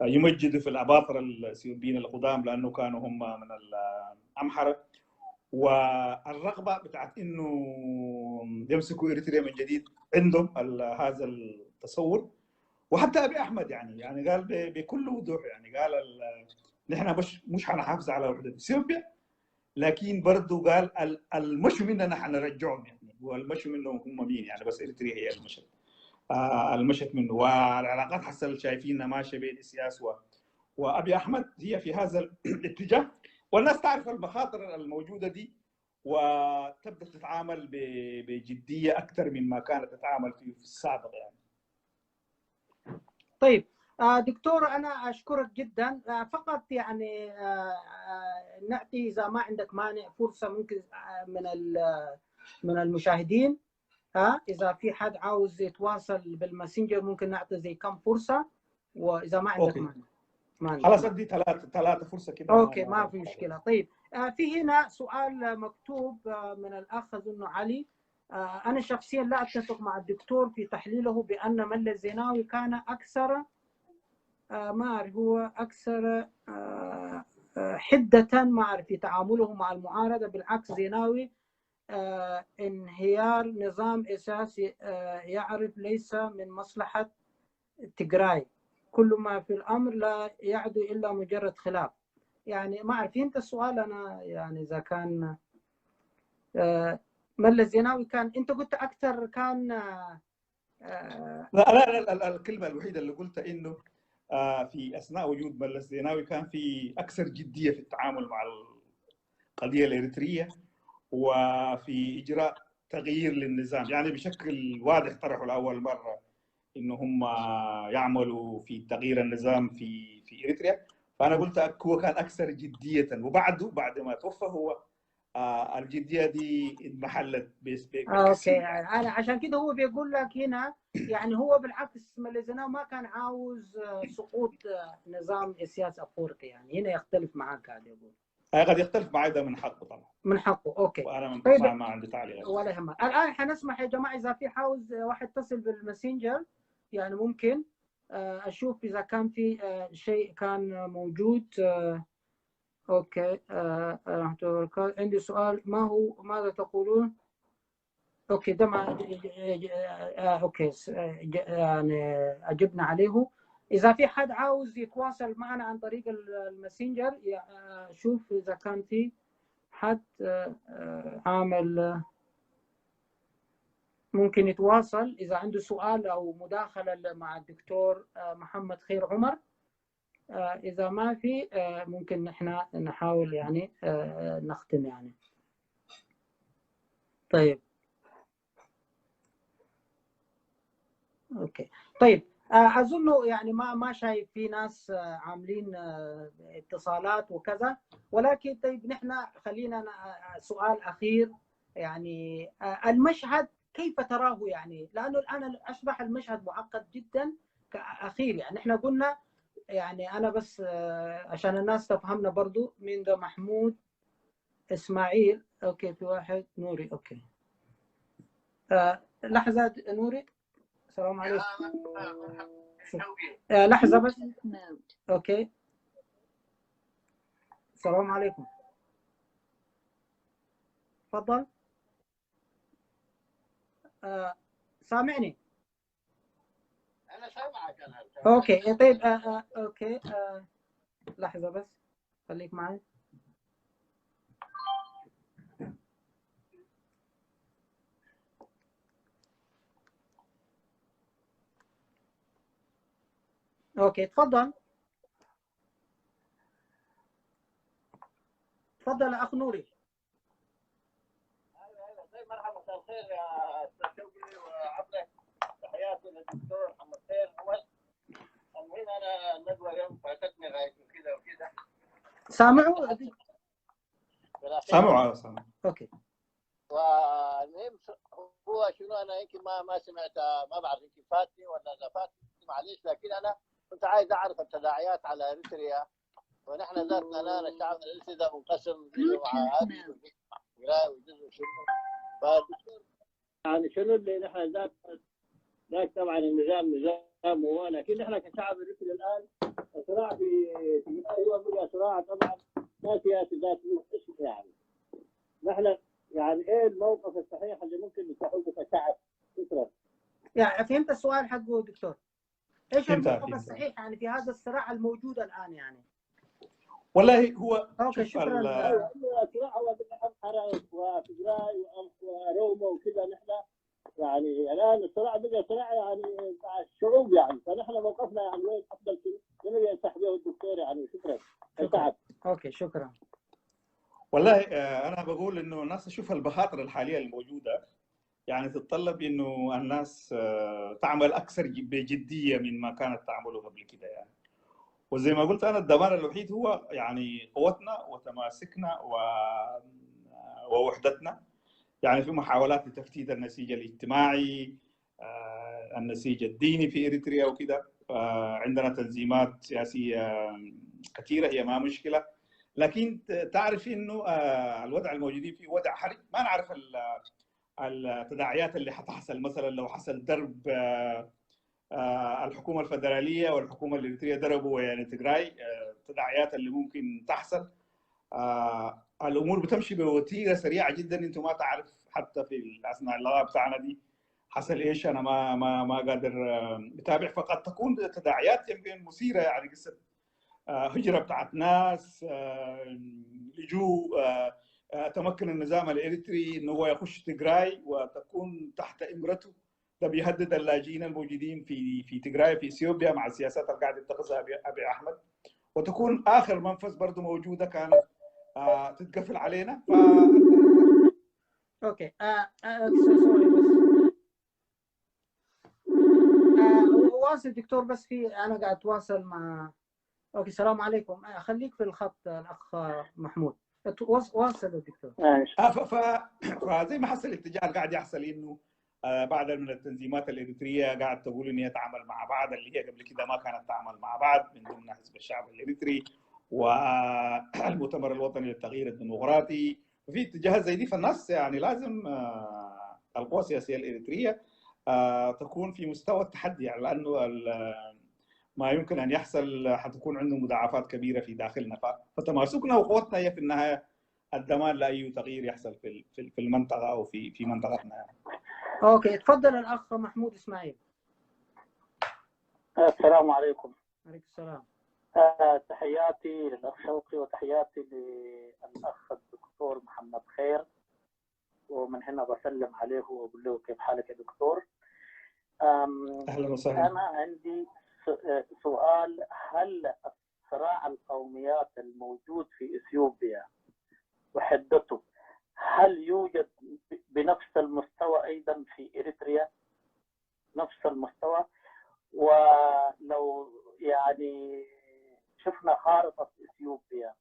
يمجدوا في الأباطرة الإثيوبيين القدام لأنه كانوا هم من الأمهرة. والرغبة بتاعت إنه يمسكوا إريتريا من جديد عندهم هذا التصور. وحتى أبي أحمد يعني قال بكل وضوح، يعني قال نحن مش حنحافظ على وحدة إثيوبيا، لكن برضه قال المشوا مننا حنرجعهم يعني، والمشوا منهم هم مين يعني، بس إريتريا هي المشت المشت منه. والعلاقات حسن شايفينها ماشية بين السياس وابي احمد هي في هذا الاتجاه، والناس تعرف المخاطر الموجودة دي وتبدا تتعامل بجدية اكثر مما كانت تتعامل فيه في السابق يعني. طيب دكتور، انا اشكرك جدا. فقط يعني نعطي اذا ما عندك مانع فرصة ممكن من المشاهدين، اذا في حد عاوز يتواصل بالماسنجر ممكن نعطي زي كم فرصة، واذا ما عندك مانع. خلاص ادي ثلاثة فرصة كده. okay، ما في مشكلة. طيب في هنا سؤال مكتوب من الاخ اظنه علي. انا شخصيا لا اتفق مع الدكتور في تحليله بان ملة زيناوي كان اكثر ما اعرف هو اكثر حده ما اعرف في تعامله مع المعارضة، بالعكس زيناوي انهيار نظام اساسي يعرف ليس من مصلحة تجراي، كل ما في الامر لا يعدو الا مجرد خلاف. يعني ما اعرف انت السؤال، انا يعني اذا كان ملة زيناوي كان انت قلت اكثر كان لا لا لا، الكلمة الوحيدة اللي قلتها انه في اثناء وجود ملس زيناوي كان في اكثر جدية في التعامل مع القضية الاريتريه وفي اجراء تغيير للنظام، يعني بشكل واضح طرحوا لاول مرة انه هم يعملوا في تغيير النظام في اريتريا. فانا قلت هو كان اكثر جدية، وبعده بعد ما توفى هو الجدية دي انمحلت okay. انا عشان كده هو بيقول لك هنا يعني هو بالعكس ملس زيناوي ما كان عاوز سقوط نظام اسياس افورقي، يعني هنا يختلف معاك قاعد يقول. قد يختلف معي، ده من حقه طبعا. من حقه، okay. وانا طيب ما عندي تعليق ولا يهمك. الان حنسمح يا جماعة اذا في عاوز واحد يتصل بالماسنجر، يعني ممكن اشوف اذا كان في شيء كان موجود. okay. عندي سؤال، ما هو ماذا تقولون؟ okay ده ما okay يعني اجبنا عليه. اذا في حد عاوز يتواصل معنا عن طريق الماسنجر، شوف اذا كان في حد عامل ممكن يتواصل اذا عنده سؤال او مداخله مع الدكتور محمد خير عمر. اذا ما في ممكن نحن نحاول يعني نختم يعني. طيب okay. طيب اظن يعني ما شايف في ناس عاملين اتصالات وكذا، ولكن طيب نحن خلينا سؤال اخير يعني المشهد كيف تراه يعني؟ لانه الان اصبح المشهد معقد جدا كاخير، يعني احنا قلنا يعني انا بس عشان الناس تفهمنا برضو. مين ده؟ محمود اسماعيل. okay في واحد نوري. okay لحظة نوري، السلام عليكم. لحظة بس. okay السلام عليكم، تفضل. سامعني؟ انا سامعك انا. okay طيب. okay لحظة بس خليك معي. okay تفضل. تفضل اخ نوري. ايوه طيب مرحبا، مساء الخير يا استاذ شوقي وعبده، تحياتي للدكتور محمد خير عمر. المهم انا الندوة اليوم فاتتني غاية وكذا وكذا. سامعوا؟ سامعوا سامعوا. okay. والمهم هو شنو، انا يمكن ما سمعت، ما بعرف يمكن فاتني ولا لا فاتني، معلش، لكن انا كنت عايز اعرف التداعيات على اريتريا، ونحن ذاتنا الان الشعب الاريتري ده منقسم جزء مع وجزء شنو، فالدكتور يعني شنو اللي نحن ذاتنا ذاك طبعا النظام نظام هو، لكن نحن كشعب اريتري الان الصراع في هو بقى صراع طبعا ما سياسي ذات اسم، يعني نحن يعني ايه الموقف الصحيح اللي ممكن نتخذه كشعب؟ شكرا. يعني فهمت السؤال حقه دكتور؟ ايش الموقف الصحيح يعني في هذا الصراع الموجود الان يعني؟ والله هو okay شكرا. الصراع هو بين امحره وتجراي وروما وكذا، نحن يعني الان الصراع بقى صراع يعني مع الشعوب يعني، فنحن موقفنا يعني وين افضل شيء شنو ينصح به الدكتور يعني؟ شكرا. شكرا. okay شكرا. والله انا بقول انه الناس تشوف المخاطر الحالية الموجودة يعني تتطلب انه الناس تعمل اكثر بجدية مما كانت تعمله قبل كده يعني. وزي ما قلت انا الضمان الوحيد هو يعني قوتنا وتماسكنا ووحدتنا. يعني في محاولات لتفتيت النسيج الاجتماعي، النسيج الديني في اريتريا وكده، عندنا تنظيمات سياسية كثيرة هي ما مشكلة، لكن تعرف انه الوضع الموجودين فيه وضع حرج، ما نعرف التداعيات اللي حتحصل. مثلا لو حصل ضرب الحكومة الفدرالية والحكومة الاريتريه ضربوا يعني تجراي، التداعيات اللي ممكن تحصل. الامور بتمشي بوتيره سريعة جدا، انت ما تعرف حتى في اثناء اللقاء بتاعنا دي حصل ايش، انا ما ما ما قادر اتابع. فقد تكون تداعيات يمكن مثيرة، يعني قصة هجره بتاعت ناس، لجوء، تمكن النظام الاريتري انه هو يخش تجراي وتكون تحت امرته، ده بيهدد اللاجئين الموجودين في تجراي في اثيوبيا مع السياسات اللي قاعد يتخذها ابي احمد، وتكون اخر منفذ برضه موجودة كانت تتقفل علينا. okay، sorry بس واصل دكتور، بس في انا قاعد اتواصل مع okay. السلام عليكم، خليك في الخط الاخ محمود، واصل الدكتور. فزي ما حصل الاتجاه اللي قاعد يحصل انه بعض من التنظيمات الاريتريه قاعد تقول ان هي تعمل مع بعض، اللي هي قبل كده ما كانت تعمل مع بعض، من ضمن حزب الشعب الاريتري والمؤتمر الوطني للتغيير الديمقراطي. وفي اتجاهات زي دي، فالناس يعني لازم القوى السياسية الاريتريه تكون في مستوى التحدي، يعني لانه ما يمكن ان يحصل حتكون عنده مضاعفات كبيرة في داخلنا. فتماسكنا وقوتنا هي في النهاية الضمان لاي تغيير يحصل في المنطقة او في منطقتنا يعني. okay، تفضل الاخ محمود اسماعيل. السلام عليكم. عليكم السلام. تحياتي للاخ شوقي وتحياتي للاخ الدكتور محمد خير، ومن هنا بسلم عليه واقول له كيف حالك يا دكتور. اهلا وسهلا. انا عندي سؤال، هل صراع القوميات الموجود في اثيوبيا وحدته هل يوجد بنفس المستوى ايضا في اريتريا؟ نفس المستوى؟ ولو يعني شفنا خارطة اثيوبيا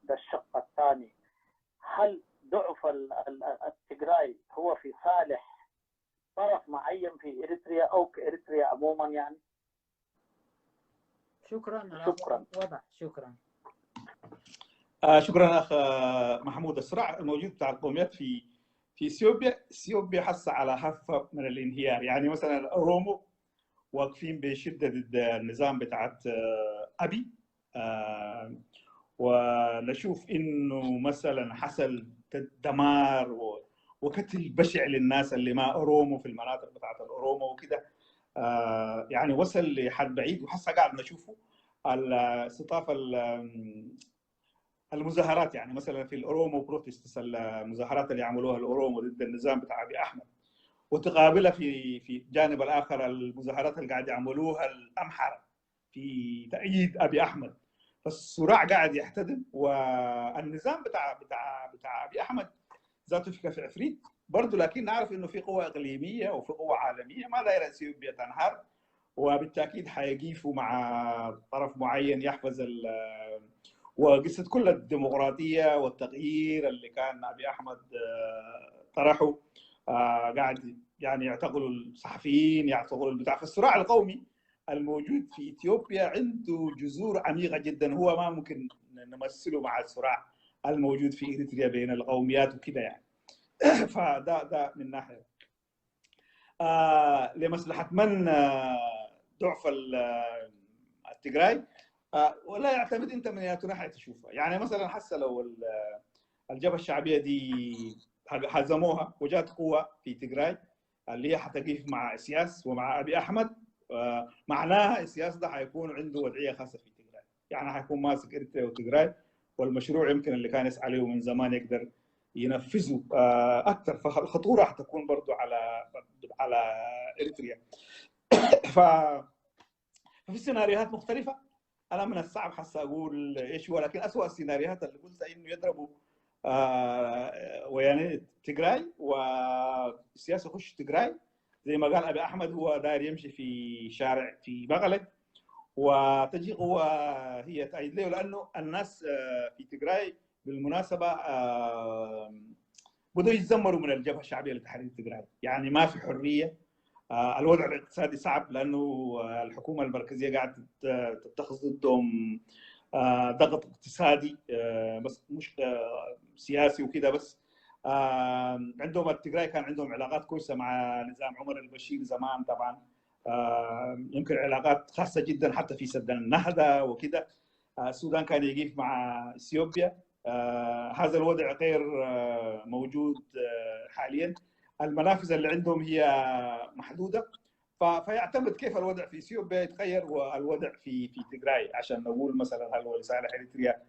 ده الشق الثاني، هل ضعف التجراي هو في صالح طرف معين في اريتريا او في اريتريا عموما يعني؟ شكرا. شكرا. وضح. شكرا. شكرا اخ محمود. الصراع الموجود بتاع القوميات في اثيوبيا، اثيوبيا حاسه على حافة من الانهيار. يعني مثلا الاورومو واقفين بشده ضد النظام بتاعت ابي، ونشوف انه مثلا حصل دمار وقتل بشع للناس اللي ما اورومو في المناطق بتاعت الاورومو وكده، يعني وصل لحد بعيد. وحسه قاعد نشوفه الاستطافه المظاهرات، يعني مثلا في الاورومو protests، المظاهرات اللي عملوها الاورومو ضد النظام بتاع ابي احمد، وتقابلها في الجانب الاخر المظاهرات اللي قاعد يعملوها الامحره في تأييد ابي احمد. فالصراع قاعد يحتدم، والنظام بتاع بتاع بتاع ابي احمد ذاته في كف عفريت برضه، لكن نعرف انه في قوى اقليمية وفي قوى عالمية ما دايرة اثيوبيا تنهار، وبالتاكيد حيقيفوا مع طرف معين يحفظ وقصة كل الديمقراطية والتغيير اللي كان ابي احمد طرحه، قاعد يعني يعتقلوا الصحفيين، يعتقلوا البتاع. فالصراع القومي الموجود في اثيوبيا عنده جذور عميقة جدا، هو ما ممكن نمثله مع الصراع الموجود في اريتريا بين القوميات وكده يعني. فده ده من ناحية. لمصلحة من ضعف التجراي، ولا يعتمد انت من اي ناحية تشوفها. يعني مثلا حتى لو الجبهة الشعبية دي هزموها وجات قوة في تجراي اللي هي حتقف مع اسياس ومع ابي احمد، معناها اسياس ده حيكون عنده وضعية خاصة في تجراي، يعني حيكون ماسك اريتريا وتجراي، والمشروع يمكن اللي كان يسعى له من زمان يقدر ينفذه اكثر. فالخطوره حتكون برضه على اريتريا. ففي سيناريوهات مختلفة، انا من الصعب حسا اقول ايش هو، لكن اسوء السيناريوهات اللي قلتها انه يضربوا ويعني تجراي والسياسة يخش تجراي زي ما قال ابي احمد، هو داير يمشي في شارع في بغلة وتجي قوة هي تأيد له، لانه الناس في تجراي بالمناسبة بدوا يتذمروا من الجبهة الشعبية لتحرير تجراي، يعني ما في حرية، الوضع الاقتصادي صعب لانه الحكومة المركزية قاعدة تتخذ ضدهم ضغط اقتصادي بس مش سياسي وكده. بس عندهم التجراي كان عندهم علاقات كويسة مع نظام عمر البشير زمان طبعا، يمكن علاقات خاصة جدا حتى في سد النهضة وكده. السودان كان يقف مع اثيوبيا، هذا الوضع غير موجود حاليا. المنافذ اللي عندهم هي محدودة، فيعتمد كيف الوضع في اثيوبيا يتغير والوضع في تجراي عشان نقول مثلا هل هو لصالح اريتريا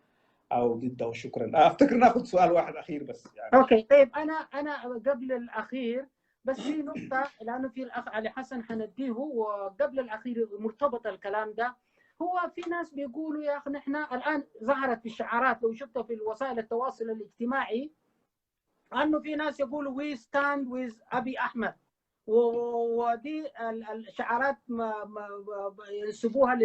او ضده. شكرا. افتكر ناخذ سؤال واحد اخير بس يعني. okay طيب، انا قبل الاخير بس في نقطة، لانه في الاخ علي حسن حنديه، وقبل الاخير مرتبط الكلام ده. هو في ناس بيقولوا يا اخي نحن الان ظهرت في الشعارات، لو شفتها في وسائل التواصل الاجتماعي، انه في ناس يقولوا we stand with ابي احمد، ودي الشعارات ينسبوها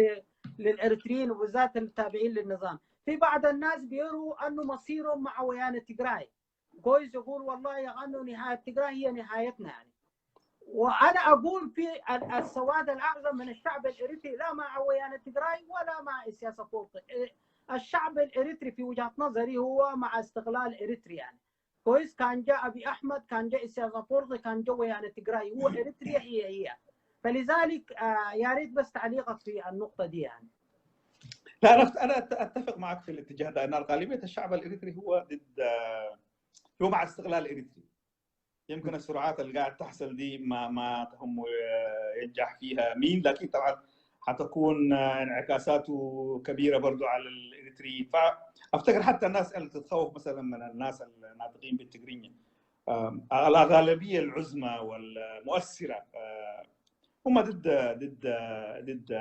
للاريتريين وبالذات التابعين للنظام. في بعض الناس بيروا انه مصيرهم مع ويانه تجراي، كويس، يقول والله يا انه نهاية تجراي هي نهايتنا يعني. وانا اقول في السواد الاعظم من الشعب الاريتري لا مع ويانه تجراي ولا مع إسياس أفورقي. الشعب الاريتري في وجهه نظري هو مع استقلال اريتريا يعني. كويس، كان جاء ابي احمد، كان جاء إسياس أفورقي، كان جاء ويانه تجراي، هو اريتريا هي هي. فلذلك يا ريت بس تعليقك في النقطة دي يعني. لا، انا اتفق معك في الاتجاه ده، ان غالبية الشعب الاريتري هو ضد، هو مع استقلال اريتري. يمكن السرعات اللي قاعد تحصل دي ما تهم ينجح فيها مين، لكن طبعا حتكون انعكاساته كبيرة برضو على الاريتريين. فافتكر حتى الناس اللي تتخوف مثلا من الناس الناطقين بالتجرينيا، الغالبية العظمى والمؤثره هم ضد ضد ضد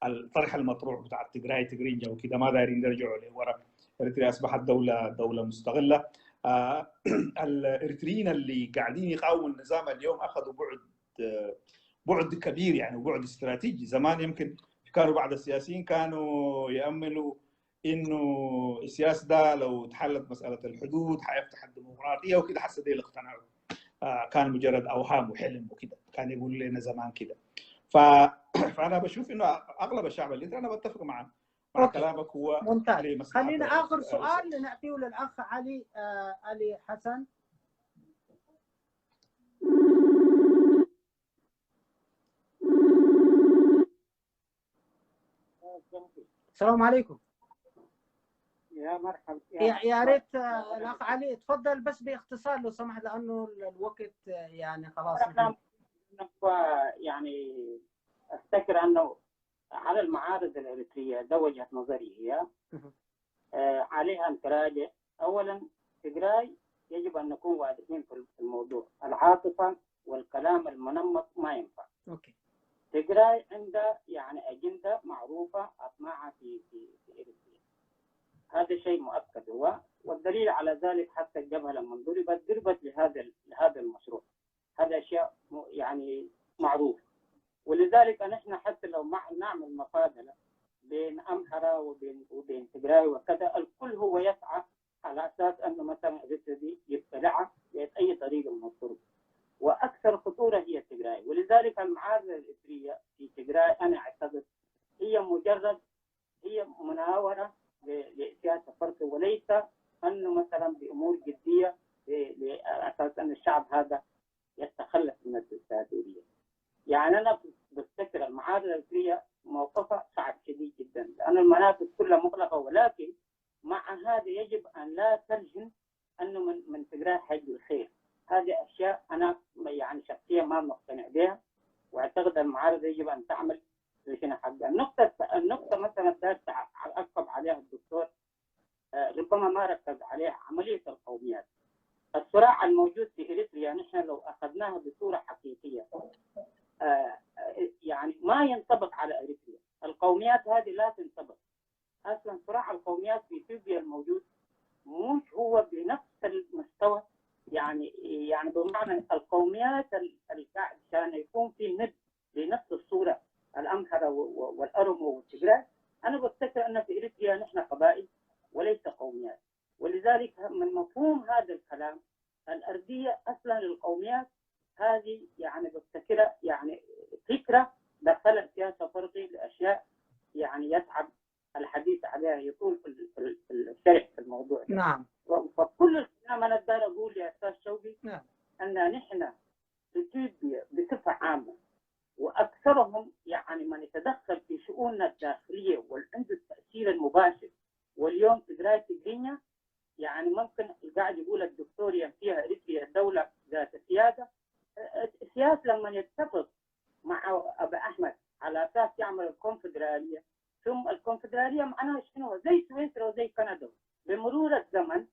الطرح المطروح بتاع التجراي تجرينيا وكده، ما دايرين يرجعوا لورا. اريتريا اصبحت دولة مستغله. الاريتريين اللي قاعدين يقاوموا النظام اليوم اخذوا بعد كبير يعني، وبعد استراتيجي. زمان يمكن كانوا بعض السياسيين كانوا ياملوا انه السياسة ده لو تحلت مسالة الحدود حيفتح الديمقراطية وكده، حسب دي اللي اقتنعوا كان مجرد اوهام وحلم وكده، كان يقول لنا زمان كده. فانا بشوف انه اغلب الشعب الاريتري، انا بتفق مع كلامك، هو ممتاز. خلينا اخر سؤال نعطيه للاخ علي علي حسن. السلام عليكم. يا مرحبا. يا ريت الاخ علي تفضل بس باختصار لو سمحت، لانه الوقت يعني خلاص. يعني افتكر انه على المعارض الاريتريه، ده وجهه نظري هي، عليها ان تراجع. اولا تجراي يجب ان نكون واضحين في الموضوع، العاطفة والكلام المنمط ما ينفع. okay. تجراي عنده يعني اجندة معروفة اطماعها في في في اريتريا، هذا شيء مؤكد هو، والدليل على ذلك حتى الجبهة لما ضربت ضربت لهذا المشروع، هذا اشياء يعني معروف. ولذلك نحن حتى لو نعمل مفاضله بين امهره وبين تجراي وكذا، الكل هو يسعى على اساس انه مثلا اريتريا دي يبتلعها باي طريقه من الطرق، واكثر خطورة هي تجراي. ولذلك المعارضة الاريتريه في تجراي انا اعتقد هي مجرد هي مناوره لسياسه فرق، وليس انه مثلا بامور جدية لاساس ان الشعب هذا يتخلص من الدكتاتورية. يعني انا بفتكر المعارضة الاريتريه موقفها صعب شديد جدا، لان المناطق كلها مغلقة، ولكن مع هذا يجب ان لا تلهم انه من تجراي حيجي الخير. هذه اشياء انا يعني شخصيا ما مقتنع بها، واعتقد المعارضة يجب ان تعمل عشان حقها. النقطة مثلا اعقب عليها الدكتور، ربما ما ركز عليها، عملية القوميات. الصراع الموجود في اريتريا نحن لو اخذناها بصورة حقيقية يعني ما ينطبق على اريتريا، القوميات هذه لا تنطبق اصلا. صراع القوميات في اثيوبيا الموجود مش هو بنفس المستوى، يعني بمعنى القوميات كان يكون في ند بنفس الصورة الامهره والارمو والتجراي. انا بفتكر ان في اريتريا نحن قبائل وليس قوميات، ولذلك من مفهوم هذا الكلام الارضية اصلا للقوميات هذه يعني بفتكرها يعني فكرة دخلت سياسة فرقي لاشياء يعني يتعب الحديث عليها، يطول في الشرح في الموضوع ده. نعم. فكل الكلام انا داير اقول يا استاذ شوقي، نعم، ان نحن في اثيوبيا بصفة عامة واكثرهم يعني من يتدخل في شؤوننا الداخلية والعنده التاثير المباشر، واليوم تجراي تجرينيا يعني ممكن قاعد يقول الدكتور ينفيها اريتريا دولة ذات سيادة. السياسة لما يتفق مع ابي احمد على اساس يعمل الكونفدراليه، ثم الكونفدراليه معناها شنو؟ زي سويسرا وزي كندا، بمرور الزمن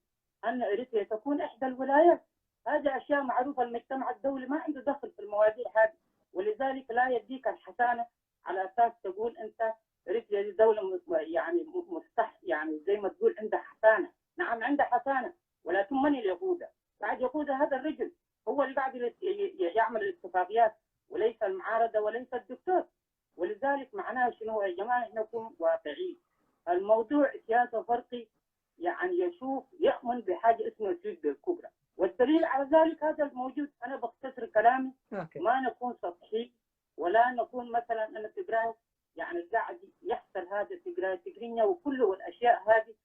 ان اريتريا تكون احدى الولايات. هذه اشياء معروفة، المجتمع الدولي ما عنده دخل في المواضيع هذه، ولذلك لا يديك الحسانه على اساس تقول انت اريتريا دي دولة يعني يعني زي ما تقول عندها حسانه. نعم عندها حسانه، ولكن من اللي يقودها؟ قاعد يقودها هذا الرجل، هو اللي قاعد يعمل الاتفاقيات وليس المعارضة وليس الدكتور. ولذلك معناه شنو يا جماعة؟ احنا نكون واقعيين. الموضوع سياسة فرقي، يعني يشوف يؤمن بحاجة اسمها اثيوبيا الكبرى، والدليل على ذلك هذا الموجود. انا بختصر كلامي، ما نكون سطحي ولا نكون مثلا انا تجراي، يعني قاعد يحصل هذا تجراي تجرينيا وكل والاشياء هذه،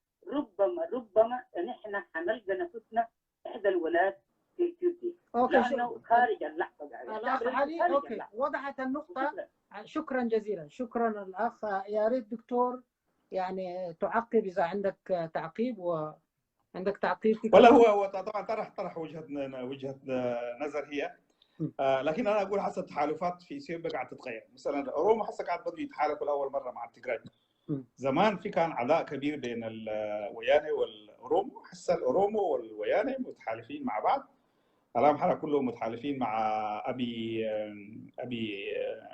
ربما نحن حنلقى نفسنا احدى الولايات في اثيوبيا، لانه خارج اللحظة. الاخ علي، okay وضحت النقطة، شكرا جزيلا. شكرا الاخ. يا ريت دكتور يعني تعقب اذا عندك تعقيب، وعندك تعقيب. ولا هو طبعا طرح وجهه نظر هي، لكن انا اقول حسب التحالفات في اثيوبيا قاعدة تتغير. مثلا الاورومو حسه قاعد بدوا يتحالفوا لاول مرة مع التجراي. زمان في كان عداء كبير بين الوياني والاورومو، حسه الاورومو والوياني متحالفين مع بعض، الامحرة كلهم متحالفين مع ابي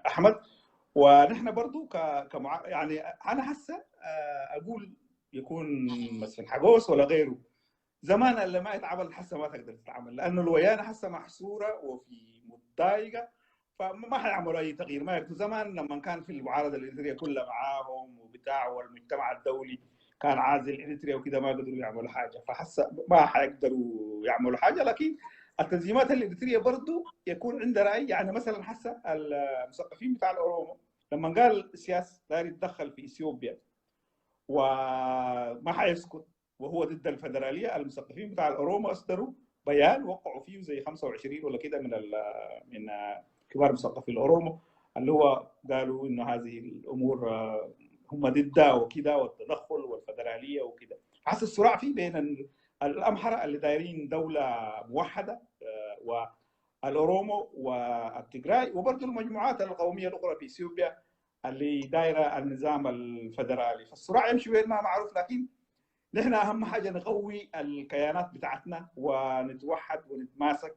احمد. ونحن برضو يعني انا حاسه اقول يكون مثلا حقوس ولا غيره، زمان اللي ما يتعامل حاسه ما تقدر تتعامل، لانه الويانه حاسه محصورة وفي متضايقة، فما حيعملوا اي تغيير. ما يقدروا. زمان لما كان في المعارضة الاريتريه كلها معاهم وبتاع، والمجتمع الدولي كان عازل اريتريا وكده، ما قدروا يعملوا حاجة، فحاسه ما حيقدروا يعملوا حاجة. لكن التنظيمات الاريتريه برضو يكون عندها راي. يعني مثلا حاسه المثقفين بتاع الاورومو لما قال سياس داير يتدخل في اثيوبيا وما حيسكت وهو ضد الفدرالية، المثقفين بتاع الاورومو اصدروا بيان وقعوا فيه زي 25 ولا كده من كبار مثقفي الاورومو، اللي هو قالوا انه هذه الامور هم ضدها وكده، والتدخل والفدراليه وكده. حاسس الصراع فيه بين الامحرة اللي دايرين دولة موحدة والاورومو والتجراي، وبرضه المجموعات القومية الاخرى في اثيوبيا اللي دايرة النظام الفدرالي. فالصراع يمشي وين ما معروف، لكن نحن اهم حاجة نقوي الكيانات بتاعتنا ونتوحد ونتماسك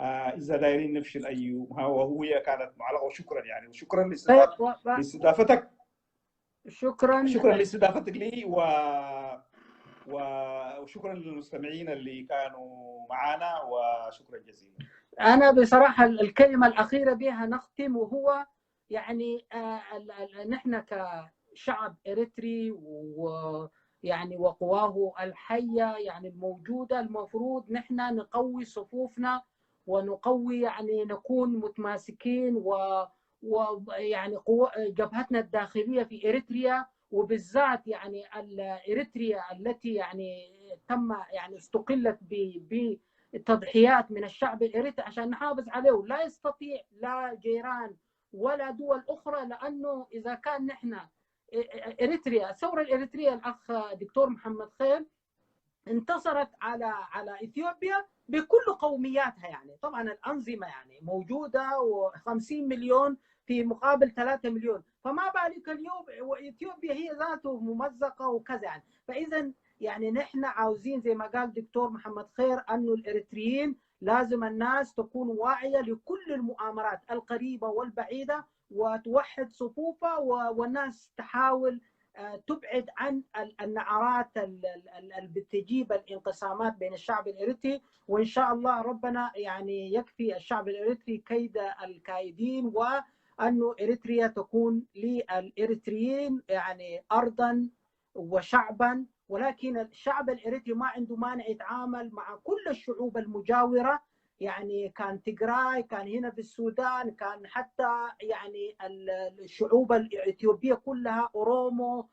اذا دايرين نفشل اي وهو كانت معلقه. وشكرا يعني، وشكرا لاستضافتك. شكرا لاستضافتك لي، وشكرا للمستمعين اللي كانوا معنا، وشكرا جزيلا. انا بصراحة الكلمة الاخيرة بها نختم، وهو يعني نحن كشعب اريتري ويعني وقواه الحية يعني الموجودة، المفروض نحن نقوي صفوفنا ونقوي يعني نكون متماسكين ويعني جبهتنا الداخلية في اريتريا، وبالذات يعني اريتريا التي يعني تم يعني استقلت بتضحيات من الشعب الاريتري عشان نحافظ عليه. لا يستطيع لا جيران ولا دول اخرى، لانه اذا كان نحن اريتريا، الثورة الاريتريه الاخ دكتور محمد خير انتصرت على اثيوبيا بكل قومياتها، يعني طبعا الانظمة يعني موجودة، و50 مليون في مقابل 3 مليون، فما بالك اليوم واثيوبيا هي ذاته ممزقه وكذا يعني. فاذا يعني نحن عاوزين زي ما قال دكتور محمد خير انه الاريتريين لازم الناس تكون واعية لكل المؤامرات القريبة والبعيده، وتوحد صفوفها، والناس تحاول تبعد عن النعرات اللي بتجيب الانقسامات بين الشعب الاريتري. وان شاء الله ربنا يعني يكفي الشعب الاريتري كيد الكائدين، وانه اريتريا تكون للاريتريين يعني ارضا وشعبا. ولكن الشعب الاريتري ما عنده مانع يتعامل مع كل الشعوب المجاورة، يعني كان تجراي، كان هنا في السودان، كان حتى يعني الشعوب الاثيوبيه كلها، اورومو،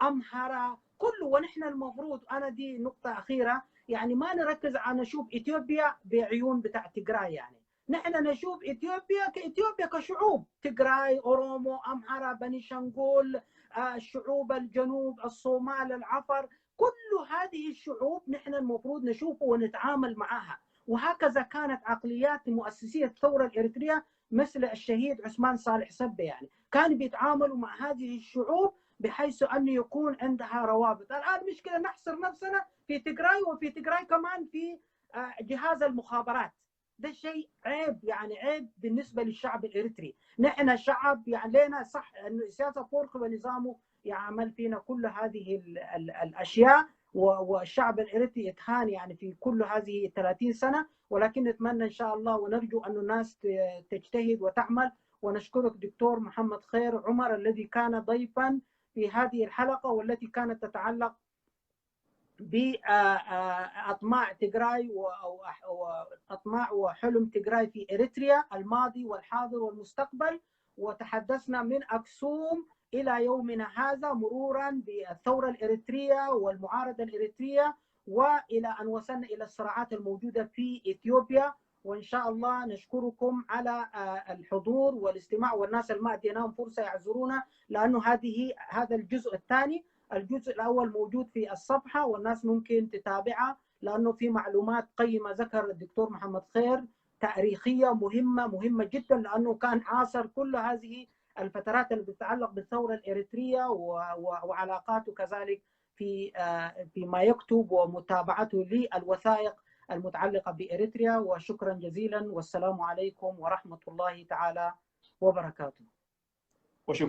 امهره، كله. ونحن المفروض، انا دي نقطة اخيرة، يعني ما نركز على نشوف اثيوبيا بعيون بتاع تجراي، يعني نحن نشوف اثيوبيا كاثيوبيا كشعوب، تجراي، اورومو، امهره، بني شنقول، شعوب الجنوب، الصومال، العفر، كل هذه الشعوب نحن المفروض نشوفه ونتعامل معها. وهكذا كانت عقليات مؤسسي الثورة الإريترية مثل الشهيد عثمان صالح سبة، يعني كانوا بيتعاملوا مع هذه الشعوب بحيث أن يكون عندها روابط. الآن مشكلة نحصر نفسنا في تجراي، وفي تجراي كمان في جهاز المخابرات. ده شيء عيب، يعني عيب بالنسبة للشعب الاريتري. نحن شعب يعني لنا صح انه إسياس أفورقي ونظامه يعمل فينا كل هذه الاشياء، والشعب الاريتري اتهان يعني في كل هذه 30 سنة، ولكن نتمنى ان شاء الله ونرجو ان الناس تجتهد وتعمل. ونشكرك دكتور محمد خير عمر الذي كان ضيفا في هذه الحلقة، والتي كانت تتعلق بأطماع تجراي وأطماع وحلم تجراي في إريتريا، الماضي والحاضر والمستقبل. وتحدثنا من أكسوم إلى يومنا هذا، مرورا بالثورة الإريترية والمعارضة الإريترية، وإلى أن وصلنا إلى الصراعات الموجودة في إثيوبيا. وإن شاء الله نشكركم على الحضور والاستماع، والناس اللي ما أديناهم فرصة يعذرونا، لأنه هذا الجزء الثاني. الجزء الأول موجود في الصفحة والناس ممكن تتابعها، لأنه في معلومات قيمة ذكر الدكتور محمد خير، تاريخية مهمة مهمة جدا، لأنه كان عاصر كل هذه الفترات اللي بتتعلق بالثورة الإريترية وعلاقاته كذلك فيما يكتب ومتابعته للوثائق المتعلقة بإريتريا. وشكرا جزيلا، والسلام عليكم ورحمة الله تعالى وبركاته.